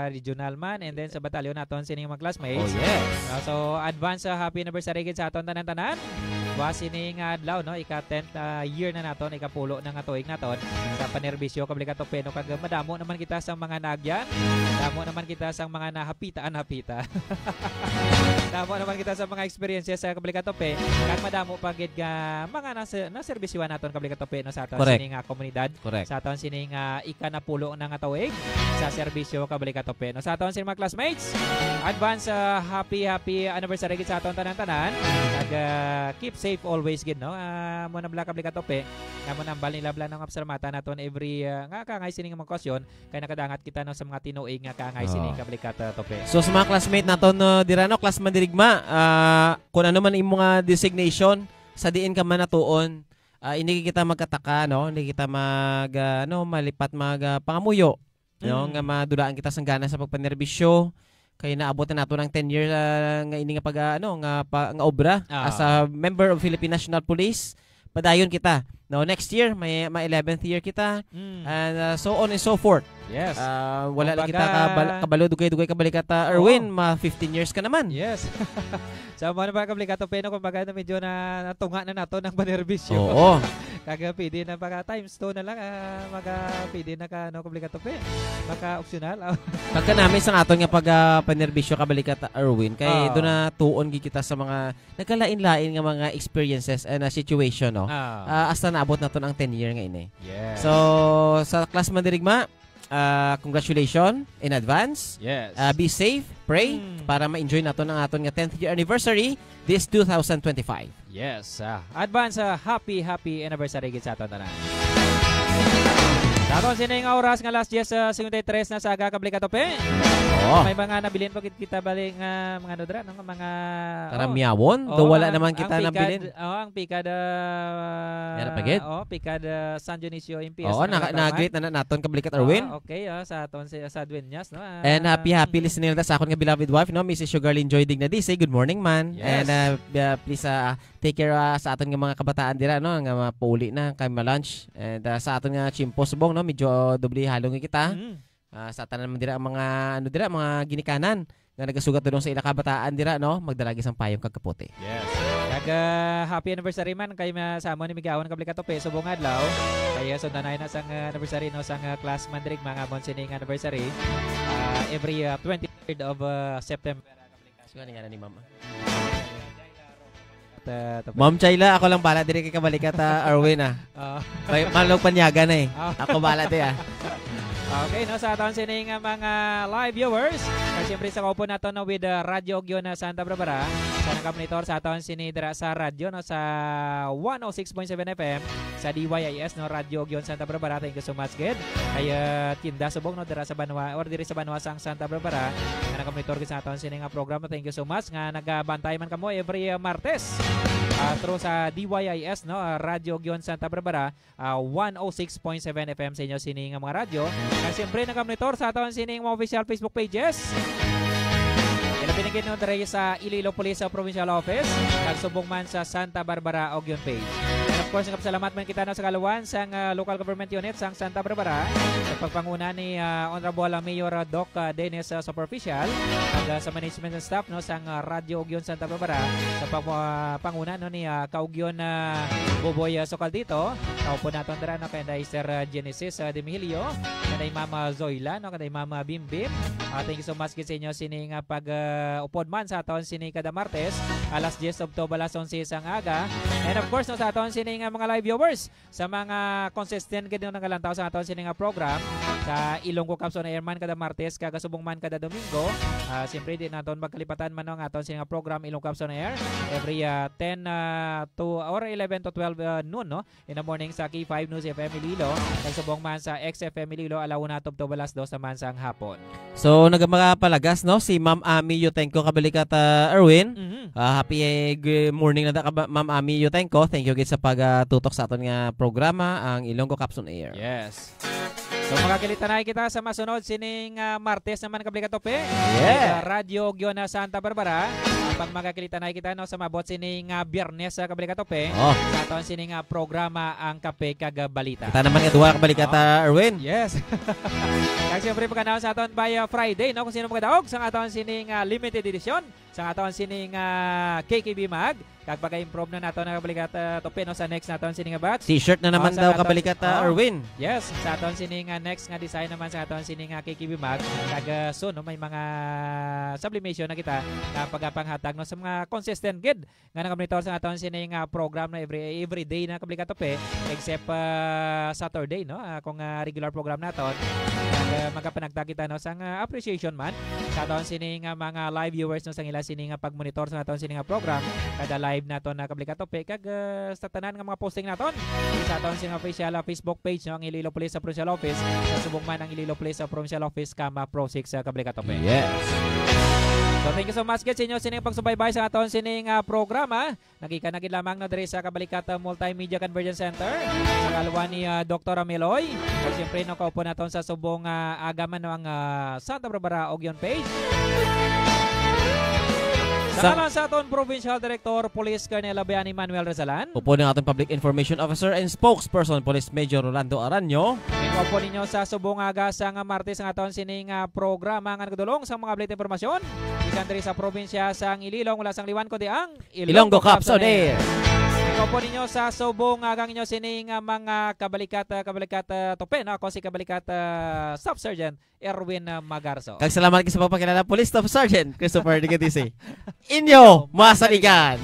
regional man, and then sa batalyon naton sining mga classmates. Oh, yes. Ah, so, advance, ah, happy anniversary gid sa aton tanan-tanan. Wa sini nga adlaw, no, ika tenth, ah, year na naton, ikapulo na nga tuig naton sa panerbisyo, kabalikat, Openo, kag madamo naman kita sa mga naagyan, madamo naman kita sa mga nahapitaan, hapita. Damo naman kita sa mga experiences sa Kablikatope. Kag madamo pa gid nga mga nasa-, naserbisyuhan naton Kablikatope, no, sa aton Correct. sini nga komunidad. Correct. Sa aton sini nga ikanapulo na nga tuig sa serbisyo Kablikatope, no. Sa aton sini mga classmates, advance, ah, happy, happy anniversary gid sa aton tanan-tanan. Kag, ah, keep safe always gid, no. Ah, mo na bala Kablikatope. Nga mo nambal nila bala nga pasalamatan naton every, ah, nga kaangay sini nga mga okasyon. Kay nakadangat kita, no, sa mga tinuig nga kaangay Oo. sini nga Kablikatope. So, sa mga classmate naton, no, dira, no, class Mandirigma, ah, kung ano man imo nga designation, sa diin ka man natuon, ah, hindi kita magkataka, no? Hindi kita mag, ah, ano, malipat mag, ah, pangamuyo, no? Mm. Nga madulaan kita sang gana sa pagpanerbisyo, kay naabot na nato ng ten year, ah, nga ini nga pag, ah, ano, nga pa, nga obra Ah. as a member of Philippine National Police. Padayon kita, no? Next year, may, may eleventh year kita. Mm. And, ah, so on and so forth. Yes. Ah, wala lang Kumbaga kita kabal-, kabalo, dugay-dugay kabalikat, ah, Oo. Erwin, ma fifteen years ka naman. Yes. Sa mga ba, Kablikatope, no, kumbaga na medyo na, natunga na nato ng panerbisyo. Oo. Kag pwede na, baka times two na lang, ah, maga, pwede na ka, no, Kablikatope. Maka optional. Pagka namin sa aton nga pag, ah, panerbisyo, kabalikat, Erwin, kay Oo. doon na tuon gid kita sa mga nagkalain-lain nga mga experiences and, ah, situation, no? Ah. Ah, hasta naabot naton ang ten year nga ini. Yes. So, sa class Mandirigma, ah, congratulations in advance. Yes. Ah, be safe, pray, Mm. para ma-enjoy naton ang aton nga tenth year anniversary this two thousand twenty-five. Yes. Ah, advance, ah, happy, happy anniversary gid sa aton tanan. Ato sini nga oras nga alas diyes, ah, cincuenta y tres na sa aga, Kablikat Tope. Oo. May mga nabilin pa gid kita bali nga mga ano dira, no? Nga mga, oh. Karamyawon? Oo, Do wala ang- naman ang kita pikad, nabilin. Oh, ang pikad, ah, Yara pa gid? Oh, pikad, ah, San Dionisio M P S. Oo, naka, na-greet na, na naton, Kablikat Arwin. Ah, okay, ah, sa aton si sa Dueñas, no? Ah, And happy, happy listening na sa akon nga beloved wife, no, Missus Sugarlyn Joy Dignadise. Good morning, man. Yes. And uh, uh, please uh, take care uh, sa aton nga mga kabataan dira, no, nga mapauli na kay ma-lunch. And uh, sa aton nga chimpo subong, no, medyo doble halong kita. Mm. Ah, sa tanan man dira ang mga ano dira, mga ginikanan nga nagasugat dudong sa ila kabataan dira, no, magdala gid sang payong kag kapote. Yes. Kag ah, happy anniversary man kay ma- sa amo ni Migawan Kablikat Tope subong adlaw. Kaya sundanay na sang ah, anniversary, no, sang ah, class man diri mga amon sining anniversary. Ah, every ah, twenty-third of ah, September. So, ano nga na ni Mama? Ta- ta- Ma'am Chayla, ako lang bala diri kay Kabalikat ah, Arwin ah. Ah, May malog panyaga na eh. Ah. Ako bala di ah. Okay, no, sa aton sini nga mga live viewers, kag siyempre sa kaupo nato, no, with uh, Radyo Ugyon na Santa Barbara, sa nakamonitor sa aton sini dira sa radyo, no, sa one oh six point seven F M sa D Y I S, no, Radyo Ugyon Santa Barbara. Thank you so much gid. Kay uh, tinda subong, no, dira sa banwa or diri sa banwa sang Santa Barbara, nga nakamonitor gid sa aton sini nga programa. Thank you so much nga nagabantay man kamo every uh, Martes uh, through sa D Y I S, no, uh, Radyo Ugyon Santa Barbara, ah, one oh six point seven F M sa inyo sini nga mga radyo. Kag siyempre, nakamonitor sa aton sining mga official Facebook pages. Ilabi na gid, no, diri sa Iloilo Police sa Provincial Office, kag subong man sa Santa Barbara Ugyon page. And of course, nagapasalamat man kita na sa kaluwan sang ah, local government unit sang Santa Barbara, sa pagpanguna ni ah, Honorable ah, Mayor ah, Doc ah, Dennis ah, Superficial, kag ah, sa management and staff, no, sang ah, Radyo Ugyon Santa Barbara, sa pag- ah, panguna, no, ni ah, Kaugyon na Boboy ah, Sokal dito. Kaupo naton dira, no, kay Sir ah, Genesis ah, Demihilio, kay Mama Zoila, no, kay Mama Bimbim. Ah, thank you so much gid sa inyo sini nga pag ah, upod man sa aton sini kada Martes, alas diyes up to alas onse sang aga. And of course, no, sa aton sini nga mga live viewers, sa mga consistent gid nga nagalantaw sa aton sini nga program, sa Ilonggo Caps on Air man kada Martes, kag subong man kada Domingo. Ah, siyempre, di naton magkalipatan man, no, ang aton sini nga program, Ilonggo Caps on Air, every ah, ten ah, to or eleven to twelve ah, noon, no, in the morning sa K five News F M Iloilo, kag subong man sa X F M Iloilo, alauna tubtob alas dos naman sang hapon. So, nagamapalagas, no, si Ma'am Ami Yutenko, Kabalikat ah, Erwin. Mhm. Ah, happy eh, good morning na ta, kaba- Ma'am Ami Yutenko. Thank you gid sa pagtutok sa aton nga programa, ang Ilonggo Caps on Air. Yes. So, magakilitanay kita sa masunod sining ah, Martes naman, Kabalikat Tope. Yeah. Sa Radyo Ugyon na Santa Barbara. Pag magakilitanay kita, no, sa mabot sining ah, Biyernes sa, Kabalikat Tope. Oh. Sa aton sining ah, programa, ang Kape kag Balita. Kita naman nga duha, Kabalikat ah, Erwin. Yes. Kag siyempre, pagkanaon sa aton by uh, Friday, no, kung sino magadaog sa aton sining ah, limited edition, sa aton sining ah, K K B Mag. Kag pag-improve na nato na, Kabalikat ah, Tope, no, sa next naton sining batch. T-shirt na naman Oh, sa daw, aton- Kabalikat ah, oh. Erwin. Yes, sa aton sining ah, next nga design naman sa aton sining ah, K K B Mag. Kag ah, soon, no, may mga sublimation na kita na pagapanghatag, no, sa mga consistent gid nga nakamonitor sa aton sining ah, program na every every day na, Kabalikat Tope, except ah, Saturday, no, ah, kung ah, regular program naton. Kag ah, magapanagta kita, no, sang ah, appreciation man sa aton sining ah, mga live viewers, no, sang ila sining ah, pagmonitor sa aton sining ah, program kada live naton na, Kabalikat Tope, kag ah, sa tanan nga mga posting naton sa aton sining official ah, Facebook page, no, ang Iloilo Police sa Provincial Office, sa subong man ang Iloilo Police sa Provincial Office, kama Pro six, ah, Kabalikat Tope. Yes. So, thank you so much gid sa inyo sining pagsubaybay sa aton sining ah, programa. Nakita na gid lamang na diri sa Kabalikat ah, Multimedia Convergence Center sa kaluwan ni ah, Doktor Ameloy. At siyempre, no, kaupo naton sa subong ah, aga man, no, ang ah, Santa Barbara Ugyon page. Sa Sa- ngalan sa aton Provincial Director Police Colonel Abiani Manuel Rezalan. Upo ng ating Public Information Officer and Spokesperson, Police Major Rolando Aranyo. Ikaw po ninyo sa subong aga sa nga Martes ang aton sining ah, programa nga nagdulong sa mga update impormasyon. Ikan diri sa probinsya sang Iloilo, wala sang liwan kundi ang Ilonggo Caps on Air. Ikaw po ninyo sa subong aga ang inyo sining ah, mga Kabalikat, ah, Kabalikat ah, Tope, no? Ako si Kabalikat ah, Staff Sergeant Erwin ah, Magarzo. Kag salamat gid sa pagpakilala, Police Staff Sergeant Christopher Digadise. Inyo masaligan.